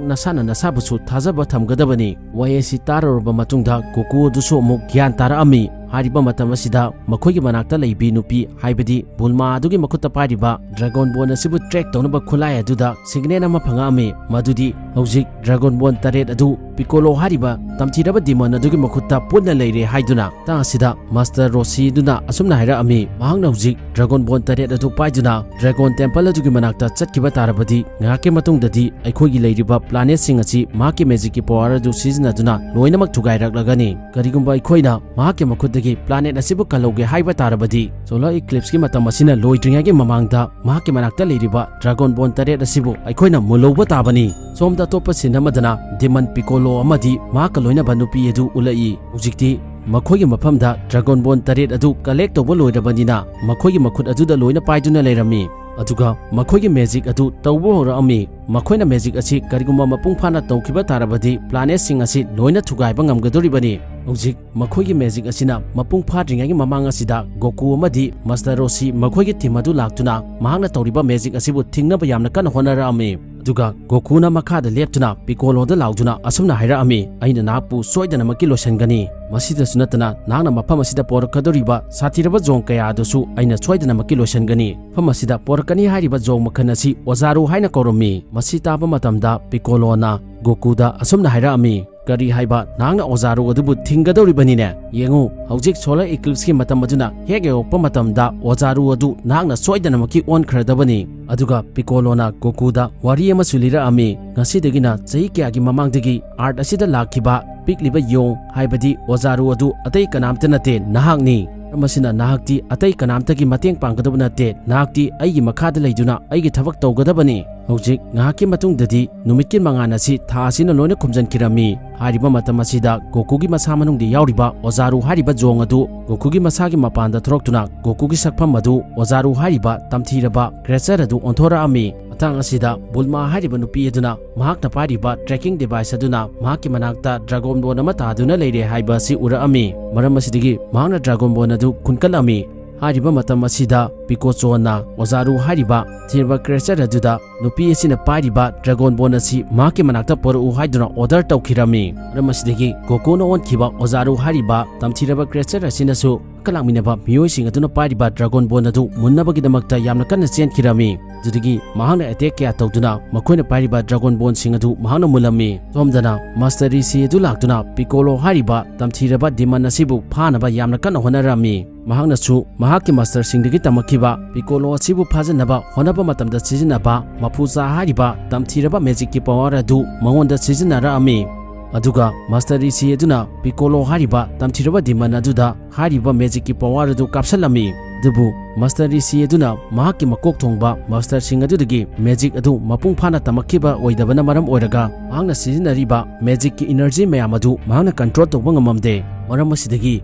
ꯅꯁꯥꯅ ꯅꯁꯥꯕꯨꯁꯨ ꯊꯥꯖꯕ ꯊꯝꯒꯗꯕꯅꯤ"꯫ ꯋꯥꯍꯩ ꯑꯁꯤ ꯇꯥꯔꯨꯔꯕ ꯃꯇꯨꯡꯗ ꯒꯣꯀꯨ ꯑꯗꯨꯁꯨ ꯑꯃꯨꯛ ꯒ꯭ꯌꯥꯟ ꯇꯥꯔꯛꯑꯝꯃꯤ꯫ ꯍꯥꯏꯔꯤꯕ ꯃꯇꯝ ꯑꯁꯤꯗ ꯃꯈꯣꯏꯒꯤ ꯃꯅꯥꯛꯇ ꯂꯩꯕꯤ ꯅꯨꯄꯤ, ꯍꯥꯏꯕꯗꯤ ꯕꯨꯜꯃꯥ ꯑꯗꯨꯒꯤ ꯃꯈꯨꯠꯇ ꯄꯥꯏꯔꯤꯕ Dragon Ball ꯑꯁꯤꯕꯨ track ꯇꯧꯅꯕ ꯈꯨꯠꯂꯥꯏ ꯑꯗꯨꯗ signal ꯑꯃ ꯐꯪꯉꯛꯑꯝꯃꯤ꯫ ꯃꯗꯨꯗꯤ ꯍꯧꯖꯤꯛ Dragon Ball ꯇꯔꯦꯠ ꯑꯗꯨ ꯄꯤꯀꯣꯂꯣ ꯍꯥꯏꯔꯤꯕ ꯇꯝꯊꯤꯔꯕ demon ꯑꯗꯨꯒꯤ ꯃꯈꯨꯠꯇ ꯄꯨꯟꯅ ꯂꯩꯔꯦ ꯍꯥꯏꯗꯨꯅ꯫ ꯃꯇꯥꯡ ꯑꯁꯤꯗ Master Rossi ꯑꯗꯨꯅ ꯑꯁꯨꯝꯅ ꯍꯥꯏꯔꯛꯑꯝꯃꯤ, ꯃꯍꯥꯛꯅ ꯍꯧꯖꯤꯛ Dragon Ball ꯇꯔꯦꯠ ꯑꯗꯨ ꯄꯥꯏꯗꯨꯅ Dragon Temple ꯑꯗꯨꯒꯤ ꯃꯅꯥꯛꯇ ꯆꯠꯈꯤꯕ ꯇꯥꯔꯕꯗꯤ ꯉꯥꯏꯍꯥꯛꯀꯤ ꯃꯇꯨꯡꯗꯗꯤ ꯑꯩꯈꯣꯏꯒꯤ ꯂꯩꯔꯤꯕ planetꯁꯤꯡ ꯑꯁꯤ ꯃꯍꯥꯛꯀꯤ magicꯀꯤ power ꯑꯗꯨ ꯁꯤꯖꯤꯟꯅꯗꯨꯅ ꯂꯣꯏꯅꯃꯛ ꯊꯨꯒꯥꯏꯔꯛꯂꯒꯅꯤ꯫ ꯀꯔꯤꯒꯨꯝꯕ ꯑꯩꯈꯣꯏꯅ ꯃꯍꯥꯛꯀꯤ ꯃꯈꯨꯠꯇꯒꯤ planet ꯑꯁꯤꯕꯨ ꯀꯜꯍꯧꯒꯦ ꯍꯥꯏꯕ ꯇꯥꯔꯕꯗꯤ Solar Eclipseꯀꯤ ꯃꯇꯝ ꯑꯁꯤꯅ ꯂꯣꯏꯗ꯭ꯔꯤꯉꯩꯒꯤ ꯃꯃꯥꯡꯗ ꯃꯍꯥꯛꯀꯤ ꯃꯅꯥꯛꯇ ꯂꯩꯔꯤꯕ Dragon Ball ꯇꯔꯦꯠ ꯑꯁꯤꯕꯨ ꯑꯩꯈꯣꯏꯅ ꯃꯨꯜꯍꯧꯕ ꯇꯥꯕꯅꯤ꯫ ꯁꯣꯝꯗ ꯑꯇꯣꯞꯄ scene ꯑꯃꯗꯅ demon ꯄꯤꯀꯣꯂꯣ ꯑꯃꯗꯤ ꯃꯍꯥꯛꯀ ꯂꯣꯏꯅꯕ ꯅꯨꯄꯤ ꯑꯗꯨ ꯎꯠꯂꯛꯏ꯫ ꯍꯧꯖꯤꯛꯇꯤ ꯃꯈꯣꯏꯒꯤ ꯃꯐꯝꯗ Dragon Ball ꯇꯔꯦꯠ ꯑꯗꯨ collect ꯇꯧꯕ ꯂꯣꯏꯔꯕꯅꯤꯅ ꯃꯈꯣꯏꯒꯤ ꯃꯈꯨꯠ ꯑꯗꯨꯗ ꯂꯣꯏꯅ ꯄꯥꯏꯗꯨꯅ ꯂꯩꯔꯝꯃꯤ꯫ ꯑꯗꯨꯒ ꯃꯈꯣꯏꯒꯤ magic ꯑꯗꯨ ꯇꯧꯕ ꯍꯧꯔꯛꯑꯝꯃꯤ꯫ ꯃꯈꯣꯏꯅ magic ꯑꯁꯤ ꯀꯔꯤꯒꯨꯝꯕ ꯃꯄꯨꯡ ꯐꯥꯅ ꯇꯧꯈꯤꯕ ꯇꯥꯔꯕꯗꯤ planetꯁꯤꯡ ꯑꯁꯤ ꯂꯣꯏꯅ ꯊꯨꯒꯥꯏꯕ ꯉꯝꯒꯗꯧꯔꯤꯕꯅꯤ꯫ ꯍꯧꯖꯤꯛ ꯃꯈꯣꯏꯒꯤ magic ꯑꯁꯤꯅ ꯃꯄꯨꯡ ꯐꯥꯗ꯭ꯔꯤꯉꯩꯒꯤ ꯃꯃꯥꯡ ꯑꯁꯤꯗ ꯒꯣꯀꯨ ꯑꯃꯗꯤ Master Rossi ꯃꯈꯣꯏꯒꯤ team ꯑꯗꯨ ꯂꯥꯛꯇꯨꯅ ꯃꯍꯥꯛꯅ ꯇꯧꯔꯤꯕ magic ꯑꯁꯤꯕꯨ ꯊꯤꯡꯅꯕ ꯌꯥꯝꯅ ꯀꯟꯅ ꯍꯣꯠꯅꯔꯛꯑꯝꯃꯤ꯫ ꯑꯗꯨꯒ ꯒꯣꯀꯨꯅ ꯃꯈꯥꯗ ꯂꯦꯞꯇꯨꯅ ꯄꯤꯀꯣꯂꯣꯗ ꯂꯥꯎꯗꯨꯅ ꯑꯁꯨꯝꯅ ꯍꯥꯏꯔꯛꯑꯝꯃꯤ, "ꯑꯩꯅ ꯅꯍꯥꯛꯄꯨ ꯁꯣꯏꯗꯅꯃꯛꯀꯤ ꯂꯣꯏꯁꯤꯟꯒꯅꯤ꯫ ꯃꯁꯤꯗꯁꯨ ꯅꯠꯇꯅ ꯅꯍꯥꯛꯅ ꯃꯐꯝ ꯑꯁꯤꯗ ꯄꯣꯔꯛꯀꯗꯧꯔꯤꯕ ꯁꯥꯊꯤꯔꯕ ꯖꯣꯡ ꯀꯌꯥ ꯑꯗꯨꯁꯨ ꯑꯩꯅ ꯁꯣꯏꯗꯅꯃꯛꯀꯤ ꯂꯣꯏꯁꯤꯟꯒꯅꯤ꯫ ꯃꯐꯝ ꯑꯁꯤꯗ ꯄꯣꯔꯛꯀꯅꯤ ꯍꯥꯏꯔꯤꯕ ꯖꯣꯡ ꯃꯈꯜ ꯑꯁꯤ ꯑꯣꯖꯥꯔꯨ ꯍꯥꯏꯅ ꯀꯧꯔꯝꯃꯤ"꯫ ꯃꯁꯤ ꯇꯥꯕ ꯃꯇꯝꯗ ꯄꯤꯀꯣꯂꯣꯅ ꯒꯣꯀꯨꯗ ꯑꯁꯨꯝꯅ ꯍꯥꯏꯔꯛꯑꯝꯃꯤ, "ꯀꯔꯤ ꯍꯥꯏꯕ? ꯅꯍꯥꯛꯅ ꯑꯣꯖꯥꯔꯨ ꯑꯗꯨꯕꯨ ꯊꯤꯡꯒꯗꯧꯔꯤꯕꯅꯤꯅꯦ? ꯌꯦꯡꯉꯨ, ꯍꯧꯖꯤꯛ Solar Eclipseꯀꯤ ꯃꯇꯝ ꯑꯗꯨꯅ ꯍꯦꯛ ꯌꯧꯔꯛꯄ ꯃꯇꯝꯗ ꯑꯣꯖꯥꯔꯨ ꯑꯗꯨ ꯅꯍꯥꯛꯅ ꯁꯣꯏꯗꯅꯃꯛꯀꯤ ꯑꯣꯟꯈ꯭ꯔꯗꯕꯅꯤ"꯫ ꯑꯗꯨꯒ ꯄꯤꯀꯣꯂꯣꯅ ꯒꯣꯀꯨꯗ ꯋꯥꯔꯤ ꯑꯃꯁꯨ ꯂꯤꯔꯛꯑꯝꯃꯤ, ꯉꯁꯤꯗꯒꯤꯅ ꯆꯍꯤ ꯀꯌꯥꯒꯤ ꯃꯃꯥꯡꯗꯒꯤ Earth ꯑꯁꯤꯗ ꯂꯥꯛꯈꯤꯕ ꯄꯤꯛꯂꯤꯕ ꯌꯣꯡ, ꯍꯥꯏꯕꯗꯤ ꯑꯣꯖꯥꯔꯨ ꯑꯗꯨ ꯑꯇꯩ ꯀꯅꯥꯝꯇ ꯅꯠꯇꯦ, ꯅꯍꯥꯛꯅꯤ꯫ ꯃꯔꯝ ꯑꯁꯤꯅ ꯅꯍꯥꯛꯇꯤ ꯑꯇꯩ ꯀꯅꯥꯝꯇꯒꯤ ꯃꯇꯦꯡ ꯄꯥꯡꯒꯗꯕ ꯅꯠꯇꯦ, ꯅꯍꯥꯛꯇꯤ ꯑꯩꯒꯤ ꯃꯈꯥꯗ ꯂꯩꯗꯨꯅ ꯑꯩꯒꯤ ꯊꯕꯛ ꯇꯧꯒꯗꯕꯅꯤ꯫ ꯍꯧꯖꯤꯛ ꯉꯥꯏꯍꯥꯛꯀꯤ ꯃꯇꯨꯡꯗꯗꯤ ꯅꯨꯃꯤꯠꯀꯤ ꯃꯉꯥꯜ ꯑꯁꯤ ꯊꯥ ꯑꯁꯤꯅ ꯂꯣꯏꯅ ꯈꯨꯝꯖꯤꯟꯈꯤꯔꯝꯃꯤ꯫ ꯍꯥꯏꯔꯤꯕ ꯃꯇꯝ ꯑꯁꯤꯗ ꯒꯣꯀꯨꯒꯤ ꯃꯁꯥ ꯃꯅꯨꯡꯗ ꯌꯥꯎꯔꯤꯕ ꯑꯣꯖꯥꯔꯨ ꯍꯥꯏꯔꯤꯕ ꯖꯣꯡ ꯑꯗꯨ ꯒꯣꯀꯨꯒꯤ ꯃꯁꯥꯒꯤ ꯃꯄꯥꯟꯗ ꯊꯣꯔꯛꯇꯨꯅ ꯒꯣꯀꯨꯒꯤ ꯁꯛꯐꯝ ꯑꯗꯨ ꯑꯣꯖꯥꯔꯨ ꯍꯥꯏꯔꯤꯕ ꯇꯝꯊꯤꯔꯕ creature ꯑꯗꯨ ꯑꯣꯟꯊꯣꯔꯛꯑꯝꯃꯤ꯫ ꯃꯇꯥꯡ ꯑꯁꯤꯗ ꯕꯨꯜꯃꯥ ꯍꯥꯏꯔꯤꯕ ꯅꯨꯄꯤ ꯑꯗꯨꯅ ꯃꯍꯥꯛꯅ ꯄꯥꯏꯔꯤꯕ tracking device ꯑꯗꯨꯅ ꯃꯍꯥꯛꯀꯤ ꯃꯅꯥꯛꯇ dragon bone ꯑꯃ ꯇꯥꯗꯨꯅ ꯂꯩꯔꯦ ꯍꯥꯏꯕ ꯑꯁꯤ ꯎꯔꯛꯑꯝꯃꯤ꯫ ꯃꯔꯝ ꯑꯁꯤꯗꯒꯤ ꯃꯍꯥꯛꯅ dragon bone ꯑꯗꯨ ꯈꯨꯟꯀꯠꯂꯝꯃꯤ꯫ ꯍꯥꯏꯔꯤꯕ ꯃꯇꯝ ꯑꯁꯤꯗ ꯄꯤꯀꯣꯆꯣꯅ ꯑꯣꯖꯥꯔꯨ ꯍꯥꯏꯔꯤꯕ ꯊꯤꯔꯕ creature ꯑꯗꯨꯗ ꯅꯨꯄꯤ ꯑꯁꯤꯅ ꯄꯥꯏꯔꯤꯕ dragon bone ꯑꯁꯤ ꯃꯍꯥꯛꯀꯤ ꯃꯅꯥꯛꯇ ꯄꯨꯔꯛꯎ ꯍꯥꯏꯗꯨꯅ order ꯇꯧꯈꯤꯔꯝꯃꯤ꯫ ꯃꯔꯝ ꯑꯁꯤꯗꯒꯤ ꯒꯣꯀꯨꯅ ꯑꯣꯟꯈꯤꯕ ꯑꯣꯖꯥꯔꯨ ꯍꯥꯏꯔꯤꯕ ꯇꯝꯊꯤꯔꯕ creature ꯑꯁꯤꯅꯁꯨ ꯂꯥꯛꯃꯤꯟꯅꯕ ꯃꯤꯑꯣꯏꯁꯤꯡ ꯑꯗꯨꯅ ꯄꯥꯏꯔꯤꯕ dragon bone ꯑꯗꯨ ꯃꯨꯟꯅꯕꯒꯤꯗꯃꯛꯇ ꯌꯥꯝꯅ ꯀꯟꯅ ꯆꯦꯟꯈꯤꯔꯝꯃꯤ꯫ ꯑꯗꯨꯗꯒꯤ ꯃꯍꯥꯛꯅ attack ꯀꯌꯥ ꯇꯧꯗꯨꯅ ꯃꯈꯣꯏꯅ ꯄꯥꯏꯔꯤꯕ dragon boneꯁꯤꯡ ꯑꯗꯨ ꯃꯍꯥꯛꯅ ꯃꯨꯜꯂꯝꯃꯤ꯫ ꯁꯣꯝꯗꯅ Master ꯔꯤꯁꯤ ꯑꯗꯨ ꯂꯥꯛꯇꯨꯅ ꯄꯤꯀꯣꯂꯣ ꯍꯥꯏꯔꯤꯕ ꯇꯝꯊꯤꯔꯕ demon ꯑꯁꯤꯕꯨ ꯐꯥꯅꯕ ꯌꯥꯝꯅ ꯀꯟꯅ ꯍꯣꯠꯅꯔꯝꯃꯤ꯫ ꯃꯍꯥꯛꯅꯁꯨ ꯃꯍꯥꯛꯀꯤ masterꯁꯤꯡꯗꯒꯤ ꯇꯝꯃꯛꯈꯤꯕ ꯄꯤꯀꯣꯂꯣ ꯑꯁꯤꯕꯨ ꯐꯥꯖꯤꯟꯅꯕ ꯍꯣꯠꯅꯕ ꯃꯇꯝꯗ ꯁꯤꯖꯤꯟꯅꯕ ꯃꯐꯨꯖꯥ ꯍꯥꯏꯔꯤꯕ ꯇꯝꯊꯤꯔꯕ magicꯀꯤ power ꯑꯗꯨ ꯃꯉꯣꯟꯗ ꯁꯤꯖꯤꯟꯅꯔꯛꯑꯝꯃꯤ꯫ ꯑꯗꯨꯒ Master ꯔꯤꯁꯤ ꯑꯗꯨꯅ ꯄꯤꯀꯣꯂꯣ ꯍꯥꯏꯔꯤꯕ ꯇꯝꯊꯤꯔꯕ demon ꯑꯗꯨꯗ ꯍꯥꯏꯔꯤꯕ magicꯀꯤ power ꯑꯗꯨ ꯀꯥꯞꯁꯤꯜꯂꯝꯃꯤ꯫ ꯑꯗꯨꯕꯨ Master ꯔꯤꯁꯤ ꯑꯗꯨꯅ ꯃꯍꯥꯛꯀꯤ ꯃꯀꯣꯛ ꯊꯣꯡꯕ masterꯁꯤꯡ ꯑꯗꯨꯗꯒꯤ magic ꯑꯗꯨ ꯃꯄꯨꯡ ꯐꯥꯅ ꯇꯝꯃꯛꯈꯤꯕ ꯑꯣꯏꯗꯕꯅ ꯃꯔꯝ ꯑꯣꯏꯔꯒ ꯃꯍꯥꯛꯅ ꯁꯤꯖꯤꯟꯅꯔꯤꯕ magicꯀꯤ energy ꯃꯌꯥꯝ ꯑꯗꯨ ꯃꯍꯥꯛꯅ control ꯇꯧꯕ ꯉꯝꯃꯝꯗꯦ꯫ ꯃꯔꯝ ꯑꯁꯤꯗꯒꯤ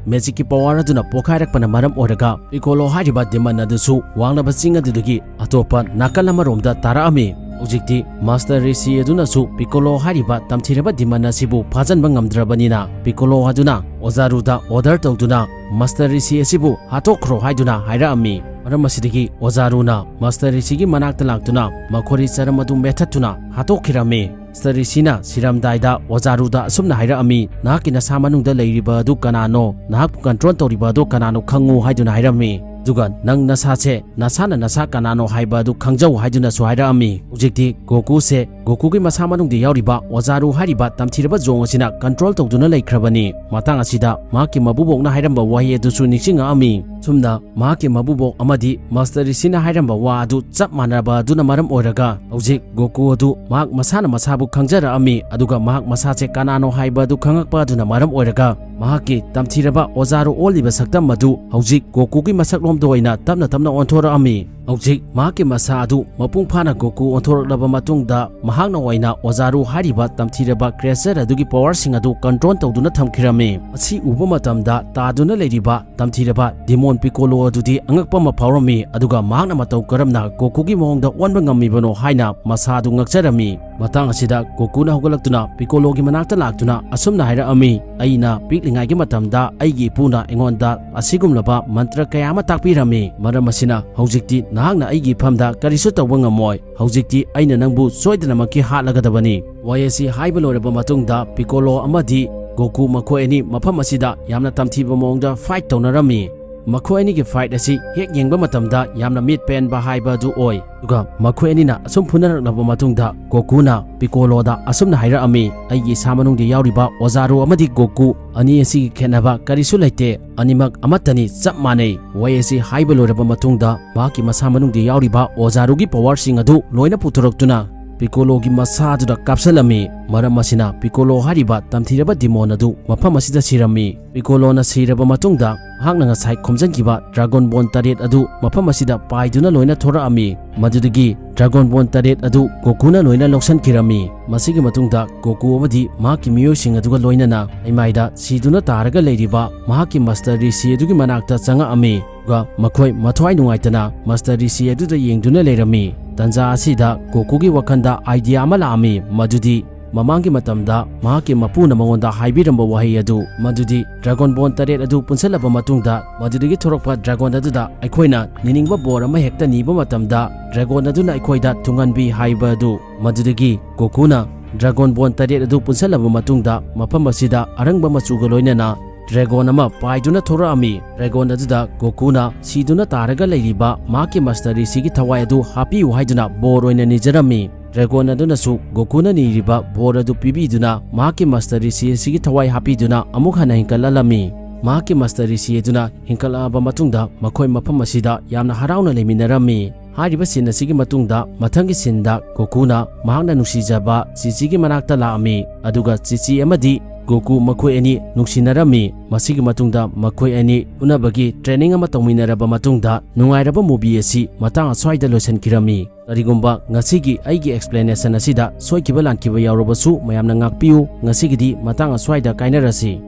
magicꯀꯤ power ꯑꯗꯨꯅ ꯄꯣꯈꯥꯏꯔꯛꯄꯅ ꯃꯔꯝ ꯑꯣꯏꯔꯒ ꯄꯤꯀꯣꯂꯣ ꯍꯥꯏꯔꯤꯕ demon ꯑꯗꯨꯁꯨ ꯋꯥꯡꯂꯕ ꯆꯤꯡ ꯑꯗꯨꯗꯒꯤ ꯑꯇꯣꯞꯄ ꯅꯥꯀꯜ ꯑꯃꯔꯣꯝꯗ ꯇꯥꯔꯛꯑꯝꯃꯤ꯫ ꯍꯧꯖꯤꯛꯇꯤ Master ꯔꯤꯁꯤ ꯑꯗꯨꯅꯁꯨ ꯄꯤꯀꯣꯂꯣ ꯍꯥꯏꯔꯤꯕ ꯇꯝꯊꯤꯔꯕ demon ꯑꯁꯤꯕꯨ ꯐꯥꯖꯟꯕ ꯉꯝꯗ꯭ꯔꯕꯅꯤꯅ ꯄꯤꯀꯣꯂꯣ ꯑꯗꯨꯅ ꯑꯣꯖꯥꯔꯨꯗ order ꯇꯧꯗꯨꯅ Master ꯔꯤꯁꯤ ꯑꯁꯤꯕꯨ ꯍꯥꯠꯇꯣꯛꯈ꯭ꯔꯣ ꯍꯥꯏꯗꯨꯅ ꯍꯥꯏꯔꯛꯑꯝꯃꯤ꯫ ꯃꯔꯝ ꯑꯁꯤꯗꯒꯤ ꯑꯣꯖꯥꯔꯨꯅ Master ꯔꯤꯁꯤꯒꯤ ꯃꯅꯥꯛꯇ ꯂꯥꯛꯇꯨꯅ ꯃꯈꯣꯔꯤ ꯆꯔꯝ ꯑꯗꯨ ꯃꯦꯠꯊꯠꯇꯨꯅ ꯍꯥꯠꯇꯣꯛꯈꯤꯔꯝꯃꯤ꯫ Master ꯔꯤꯁꯤꯅ ꯁꯤꯔꯝꯗꯥꯏꯗ ꯑꯣꯖꯥꯔꯨꯗ ꯑꯁꯨꯝꯅ ꯍꯥꯏꯔꯛꯑꯝꯃꯤ, "ꯅꯍꯥꯛꯀꯤ ꯅꯁꯥ ꯃꯅꯨꯡꯗ ꯂꯩꯔꯤꯕ ꯑꯗꯨ ꯀꯅꯥꯅꯣ? ꯅꯍꯥꯛꯄꯨ control ꯇꯧꯔꯤꯕ ꯑꯗꯨ ꯀꯅꯥꯅꯣ ꯈꯪꯉꯨ ꯍꯥꯏꯗꯨꯅ ꯍꯥꯏꯔꯝꯃꯤ꯫ ꯑꯗꯨꯒ ꯅꯪ ꯅꯁꯥꯁꯦ ꯅꯁꯥꯅ ꯅꯁꯥ ꯀꯅꯥꯅꯣ ꯍꯥꯏꯕ ꯑꯗꯨ ꯈꯪꯖꯧ" ꯍꯥꯏꯗꯨꯅꯁꯨ ꯍꯥꯏꯔꯛꯑꯝꯃꯤ꯫ ꯍꯧꯖꯤꯛꯇꯤ ꯒꯣꯀꯨꯁꯦ ꯒꯣꯀꯨꯒꯤ ꯃꯁꯥ ꯃꯅꯨꯡꯗ ꯌꯥꯎꯔꯤꯕ ꯑꯣꯖꯥꯔꯨ ꯍꯥꯏꯔꯤꯕ ꯇꯝꯊꯤꯔꯕ ꯖꯣꯡ ꯑꯁꯤꯅ control ꯇꯧꯗꯨꯅ ꯂꯩꯈ꯭ꯔꯕꯅꯤ꯫ ꯃꯇꯥꯡ ꯑꯁꯤꯗ ꯃꯍꯥꯛꯀꯤ ꯃꯕꯨꯕꯣꯛꯅ ꯍꯥꯏꯔꯝꯕ ꯋꯥꯍꯩ ꯑꯗꯨꯁꯨ ꯅꯤꯡꯁꯤꯡꯉꯛꯑꯝꯃꯤ꯫ ꯁꯨꯝꯅ ꯃꯍꯥꯛꯀꯤ ꯃꯕꯨꯕꯣꯛ ꯑꯃꯗꯤ Master ꯔꯤꯁꯤꯅ ꯍꯥꯏꯔꯝꯕ ꯋꯥ ꯑꯗꯨ ꯆꯞ ꯃꯥꯟꯅꯕ ꯑꯗꯨꯅ ꯃꯔꯝ ꯑꯣꯏꯔꯒ ꯍꯧꯖꯤꯛ ꯒꯣꯀꯨ ꯑꯗꯨ ꯃꯍꯥꯛ ꯃꯁꯥꯅ ꯃꯁꯥꯕꯨ ꯈꯪꯖꯔꯛꯑꯝꯃꯤ, ꯑꯗꯨꯒ ꯃꯍꯥꯛ ꯃꯁꯥꯁꯦ ꯀꯅꯥꯅꯣ ꯍꯥꯏꯕ ꯑꯗꯨ ꯈꯪꯉꯛꯄ ꯑꯗꯨꯅ ꯃꯔꯝ ꯑꯣꯏꯔꯒ ꯃꯍꯥꯛꯀꯤ ꯇꯝꯊꯤꯔꯕ ꯑꯣꯖꯥꯔꯨ ꯑꯣꯜꯂꯤꯕ ꯁꯛꯇꯝ ꯑꯗꯨ ꯍꯧꯖꯤꯛ ꯒꯣꯀꯨꯒꯤ ꯃꯁꯛꯂꯣꯝꯗ ꯑꯣꯏꯅ ꯇꯞꯅ ꯇꯞꯅ ꯑꯣꯟꯊꯣꯔꯛꯑꯝꯃꯤ꯫ ꯍꯧꯖꯤꯛ ꯃꯍꯥꯛꯀꯤ ꯃꯁꯥ ꯑꯗꯨ ꯃꯄꯨꯡ ꯐꯥꯅ ꯒꯣꯀꯨ ꯑꯣꯟꯊꯣꯔꯛꯂꯕ ꯃꯇꯨꯡꯗ, ꯃꯍꯥꯛꯅ ꯑꯣꯏꯅ ꯑꯣꯖꯥꯔꯨ ꯍꯥꯏꯔꯤꯕ ꯇꯝꯊꯤꯔꯕ creature ꯑꯗꯨꯒꯤ powerꯁꯤꯡ ꯑꯗꯨ control ꯇꯧꯗꯨꯅ ꯊꯝꯈꯤꯔꯝꯃꯤ꯫ ꯑꯁꯤ ꯎꯕ ꯃꯇꯝꯗ ꯇꯥꯗꯨꯅ ꯂꯩꯔꯤꯕ ꯇꯝꯊꯤꯔꯕ demon ꯄꯤꯀꯣꯂꯣ ꯑꯗꯨꯗꯤ ꯑꯉꯛꯄ ꯑꯃ ꯐꯥꯎꯔꯝꯃꯤ, ꯑꯗꯨꯒ ꯃꯍꯥꯛꯅ ꯃꯇꯧ ꯀꯔꯝꯅ ꯒꯣꯀꯨꯒꯤ ꯃꯑꯣꯡꯗ ꯑꯣꯟꯕ ꯉꯝꯃꯤꯕꯅꯣ ꯍꯥꯏꯅ ꯃꯁꯥ ꯑꯗꯨ ꯉꯛꯆꯔꯝꯃꯤ꯫ ꯃꯇꯥꯡ ꯑꯁꯤꯗ ꯒꯣꯀꯨꯅ ꯍꯧꯒꯠꯂꯛꯇꯨꯅ ꯄꯤꯀꯣꯂꯣꯒꯤ ꯃꯅꯥꯛꯇ ꯂꯥꯛꯇꯨꯅ ꯑꯁꯨꯝꯅ ꯍꯥꯏꯔꯛꯑꯝꯃꯤ, "ꯑꯩꯅ ꯄꯤꯛꯂꯤꯉꯥꯏꯒꯤ ꯃꯇꯝꯗ ꯑꯩꯒꯤ ꯏꯄꯨꯅ ꯑꯩꯉꯣꯟꯗ ꯑꯁꯤꯒꯨꯝꯂꯕ ꯃꯟꯇ꯭ꯔ ꯀꯌꯥ ꯑꯃ ꯇꯥꯛꯄꯤꯔꯝꯃꯤ꯫ ꯃꯔꯝ ꯑꯁꯤꯅ ꯍꯧꯖꯤꯛꯇꯤ ꯅꯍꯥꯛꯅ ꯑꯩꯒꯤ ꯏꯐꯝꯗ ꯀꯔꯤꯁꯨ ꯇꯧꯕ ꯉꯝꯃꯣꯏ꯫ ꯍꯧꯖꯤꯛꯇꯤ ꯑꯩꯅ ꯅꯪꯕꯨ ꯁꯣꯏꯗꯅꯃꯛꯀꯤ ꯍꯥꯠꯂꯒꯗꯕꯅꯤ"꯫ ꯋꯥꯍꯩ ꯑꯁꯤ ꯍꯥꯏꯕ ꯂꯣꯏꯔꯕ ꯃꯇꯨꯡꯗ ꯄꯤꯀꯣꯂꯣ ꯑꯃꯗꯤ ꯒꯣꯀꯨ ꯃꯈꯣꯏ ꯑꯅꯤ ꯃꯐꯝ ꯑꯁꯤꯗ ꯌꯥꯝꯅ ꯇꯝꯊꯤꯕ ꯃꯑꯣꯡꯗ fight ꯇꯧꯅꯔꯝꯃꯤ꯫ ꯃꯈꯣꯏ ꯑꯅꯤꯒꯤ fight ꯑꯁꯤ ꯍꯦꯛ ꯌꯦꯡꯕ ꯃꯇꯝꯗ ꯌꯥꯝꯅ ꯃꯤꯠ ꯄꯦꯟꯕ ꯍꯥꯏꯕ ꯑꯗꯨ ꯑꯣꯏ꯫ ꯑꯗꯨꯒ ꯃꯈꯣꯏ ꯑꯅꯤꯅ ꯑꯁꯨꯝ ꯐꯨꯅꯔꯛꯂꯕ ꯃꯇꯨꯡꯗ ꯒꯣꯀꯨꯅ ꯄꯤꯀꯣꯂꯣꯗ ꯑꯁꯨꯝꯅ ꯍꯥꯏꯔꯛꯑꯝꯃꯤ, "ꯑꯩꯒꯤ ꯏꯁꯥ ꯃꯅꯨꯡꯗ ꯌꯥꯎꯔꯤꯕ ꯑꯣꯖꯥꯔꯨ ꯑꯃꯗꯤ ꯒꯣꯀꯨ ꯑꯅꯤ ꯑꯁꯤꯒꯤ ꯈꯦꯠꯅꯕ ꯀꯔꯤꯁꯨ ꯂꯩꯇꯦ, ꯑꯅꯤꯃꯛ ꯑꯃꯠꯇꯅꯤ, ꯆꯞ ꯃꯥꯟꯅꯩ"꯫ ꯋꯥꯍꯩ ꯑꯁꯤ ꯍꯥꯏꯕ ꯂꯣꯏꯔꯕ ꯃꯇꯨꯡꯗ ꯃꯍꯥꯛꯀꯤ ꯃꯁꯥ ꯃꯅꯨꯡꯗ ꯌꯥꯎꯔꯤꯕ ꯑꯣꯖꯥꯔꯨꯒꯤ powerꯁꯤꯡ ꯑꯗꯨ ꯂꯣꯏꯅ ꯄꯨꯊꯣꯔꯛꯇꯨꯅ ꯄꯤꯀꯣꯂꯣꯒꯤ ꯃꯁꯥ ꯑꯗꯨꯗ ꯀꯥꯞꯁꯤꯜꯂꯝꯃꯤ꯫ ꯃꯔꯝ ꯑꯁꯤꯅ ꯄꯤꯀꯣꯂꯣ ꯍꯥꯏꯔꯤꯕ ꯇꯝꯊꯤꯔꯕ demon ꯑꯗꯨ ꯃꯐꯝ ꯑꯁꯤꯗ ꯁꯤꯔꯝꯃꯤ꯫ ꯄꯤꯀꯣꯂꯣꯅ ꯁꯤꯔꯕ ꯃꯇꯨꯡꯗ ꯃꯍꯥꯛꯅ ꯉꯁꯥꯏ ꯈꯣꯝꯖꯤꯟꯈꯤꯕ dragon bone ꯇꯔꯦꯠ ꯑꯗꯨ ꯃꯐꯝ ꯑꯁꯤꯗ ꯄꯥꯏꯗꯨꯅ ꯂꯣꯏꯅ ꯊꯣꯔꯛꯑꯝꯃꯤ꯫ ꯃꯗꯨꯗꯒꯤ dragon bone ꯇꯔꯦꯠ ꯑꯗꯨ ꯒꯣꯀꯨꯅ ꯂꯣꯏꯅ ꯂꯧꯁꯤꯟꯈꯤꯔꯝꯃꯤ꯫ ꯃꯁꯤꯒꯤ ꯃꯇꯨꯡꯗ ꯒꯣꯀꯨ ꯑꯃꯗꯤ ꯃꯍꯥꯛꯀꯤ ꯃꯤꯑꯣꯏꯁꯤꯡ ꯑꯗꯨꯒ ꯂꯣꯏꯅꯅ ꯂꯩꯃꯥꯏꯗ ꯁꯤꯗꯨꯅ ꯇꯥꯔꯒ ꯂꯩꯔꯤꯕ ꯃꯍꯥꯛꯀꯤ ꯃꯁꯇꯔ ꯔꯤꯁꯤ ꯑꯗꯨꯒꯤ ꯃꯅꯥꯛꯇ ꯆꯪꯉꯛꯑꯝꯃꯤ꯫ ꯑꯗꯨꯒ ꯃꯈꯣꯏ ꯃꯊ꯭ꯋꯥꯏ ꯅꯨꯡꯉꯥꯏꯇꯅ ꯃꯁꯇꯔ ꯔꯤꯁꯤ ꯑꯗꯨꯗ ꯌꯦꯡꯗꯨꯅ ꯂꯩꯔꯝꯃꯤ꯫ ꯇꯟꯖꯥ ꯑꯁꯤꯗ ꯒꯣꯀꯨꯒꯤ ꯋꯥꯈꯜꯗ idea ꯑꯃ ꯂꯥꯛꯑꯝꯃꯤ, ꯃꯗꯨꯗꯤ ꯃꯃꯥꯡꯒꯤ ꯃꯇꯝꯗ ꯃꯍꯥꯛꯀꯤ ꯃꯄꯨꯅ ꯃꯉꯣꯟꯗ ꯍꯥꯏꯕꯤꯔꯝꯕ ꯋꯥꯍꯩ ꯑꯗꯨ, ꯃꯗꯨꯗꯤ dragon bone ꯇꯔꯦꯠ ꯑꯗꯨ ꯄꯨꯟꯁꯤꯜꯂꯕ ꯃꯇꯨꯡꯗ ꯃꯗꯨꯗꯒꯤ ꯊꯣꯔꯛꯄ dragon ꯑꯗꯨꯗ ꯑꯩꯈꯣꯏꯅ ꯅꯤꯅꯤꯡꯕ ꯕꯣꯔ ꯑꯃ ꯍꯦꯛꯇ ꯅꯤꯕ ꯃꯇꯝꯗ dragon ꯑꯗꯨꯅ ꯑꯩꯈꯣꯏꯗ ꯊꯨꯡꯍꯟꯕꯤ ꯍꯥꯏꯕ ꯑꯗꯨ꯫ ꯃꯗꯨꯗꯒꯤ ꯒꯣꯀꯨꯅ dragon bone ꯇꯔꯦꯠ ꯑꯗꯨ ꯄꯨꯟꯁꯤꯜꯂꯕ ꯃꯇꯨꯡꯗ ꯃꯐꯝ ꯑꯁꯤꯗ ꯑꯔꯪꯕ ꯃꯆꯨꯒ ꯂꯣꯏꯅꯅ dragon ꯑꯃ ꯄꯥꯏꯗꯨꯅ ꯊꯣꯔꯛꯑꯝꯃꯤ꯫ Dragon ꯑꯗꯨꯗ ꯒꯣꯀꯨꯅ ꯁꯤꯗꯨꯅ ꯇꯥꯔꯒ ꯂꯩꯔꯤꯕ ꯃꯍꯥꯛꯀꯤ ꯃꯁꯇꯔ ꯔꯤꯁꯤꯒꯤ ꯊꯋꯥꯏ ꯑꯗꯨ ꯍꯥꯞꯄꯤꯌꯨ ꯍꯥꯏꯗꯨꯅ ꯕꯣꯔ ꯑꯣꯏꯅ ꯅꯤꯖꯔꯝꯃꯤ꯫ Dragon ꯑꯗꯨꯅꯁꯨ ꯒꯣꯀꯨꯅ ꯅꯤꯔꯤꯕ ꯕꯣꯔ ꯑꯗꯨ ꯄꯤꯕꯤꯗꯨꯅ ꯃꯍꯥꯛꯀꯤ ꯃꯁꯇꯔ ꯔꯤꯁꯤ ꯑꯁꯤꯒꯤ ꯊꯋꯥꯏ ꯍꯥꯞꯄꯤꯗꯨꯅ ꯑꯃꯨꯛ ꯍꯟꯅ ꯍꯤꯡꯀꯠꯍꯜꯂꯝꯃꯤ꯫ ꯃꯍꯥꯛꯀꯤ ꯃꯁꯇꯔ ꯔꯤꯁꯤ ꯑꯗꯨꯅ ꯍꯤꯡꯀꯠꯂꯛꯂꯕ ꯃꯇꯨꯡꯗ ꯃꯈꯣꯏ ꯃꯐꯝ ꯑꯁꯤꯗ ꯌꯥꯝꯅ ꯍꯔꯥꯎꯅ ꯂꯩꯃꯤꯟꯅꯔꯝꯃꯤ꯫ ꯍꯥꯏꯔꯤꯕ scene ꯑꯁꯤꯒꯤ ꯃꯇꯨꯡꯗ ꯃꯊꯪꯒꯤ sceneꯗ ꯒꯣꯀꯨꯅ ꯃꯍꯥꯛꯅ ꯅꯨꯡꯁꯤꯖꯕ ꯆꯤꯆꯤꯒꯤ ꯃꯅꯥꯛꯇ ꯂꯥꯛꯑꯝꯃꯤ, ꯑꯗꯨꯒ ꯆꯤꯆꯤ ꯑꯃꯗꯤ ꯒꯣꯀꯨ ꯃꯈꯣꯏ ꯑꯅꯤ ꯅꯨꯡꯁꯤꯅꯔꯝꯃꯤ꯫ ꯃꯁꯤꯒꯤ ꯃꯇꯨꯡꯗ ꯃꯈꯣꯏ ꯑꯅꯤ ꯎꯅꯕꯒꯤ training ꯑꯃ ꯇꯧꯃꯤꯟꯅꯔꯕ ꯃꯇꯨꯡꯗ ꯅꯨꯡꯉꯥꯏꯔꯕ movie ꯑꯁꯤ ꯃꯇꯥꯡ ꯑꯁ꯭ꯋꯥꯏꯗ ꯂꯣꯏꯁꯤꯟꯈꯤꯔꯝꯃꯤ꯫ ꯀꯔꯤꯒꯨꯝꯕ ꯉꯁꯤꯒꯤ ꯑꯩꯒꯤ explanation ꯑꯁꯤꯗ ꯁꯣꯏꯈꯤꯕ ꯂꯥꯟꯈꯤꯕ ꯌꯥꯎꯔꯕꯁꯨ ꯃꯌꯥꯝꯅ ꯉꯥꯛꯄꯤꯌꯨ꯫ ꯉꯁꯤꯒꯤꯗꯤ ꯃꯇꯥꯡ ꯑꯁ꯭ꯋꯥꯏꯗ ꯀꯥꯏꯅꯔꯁꯤ꯫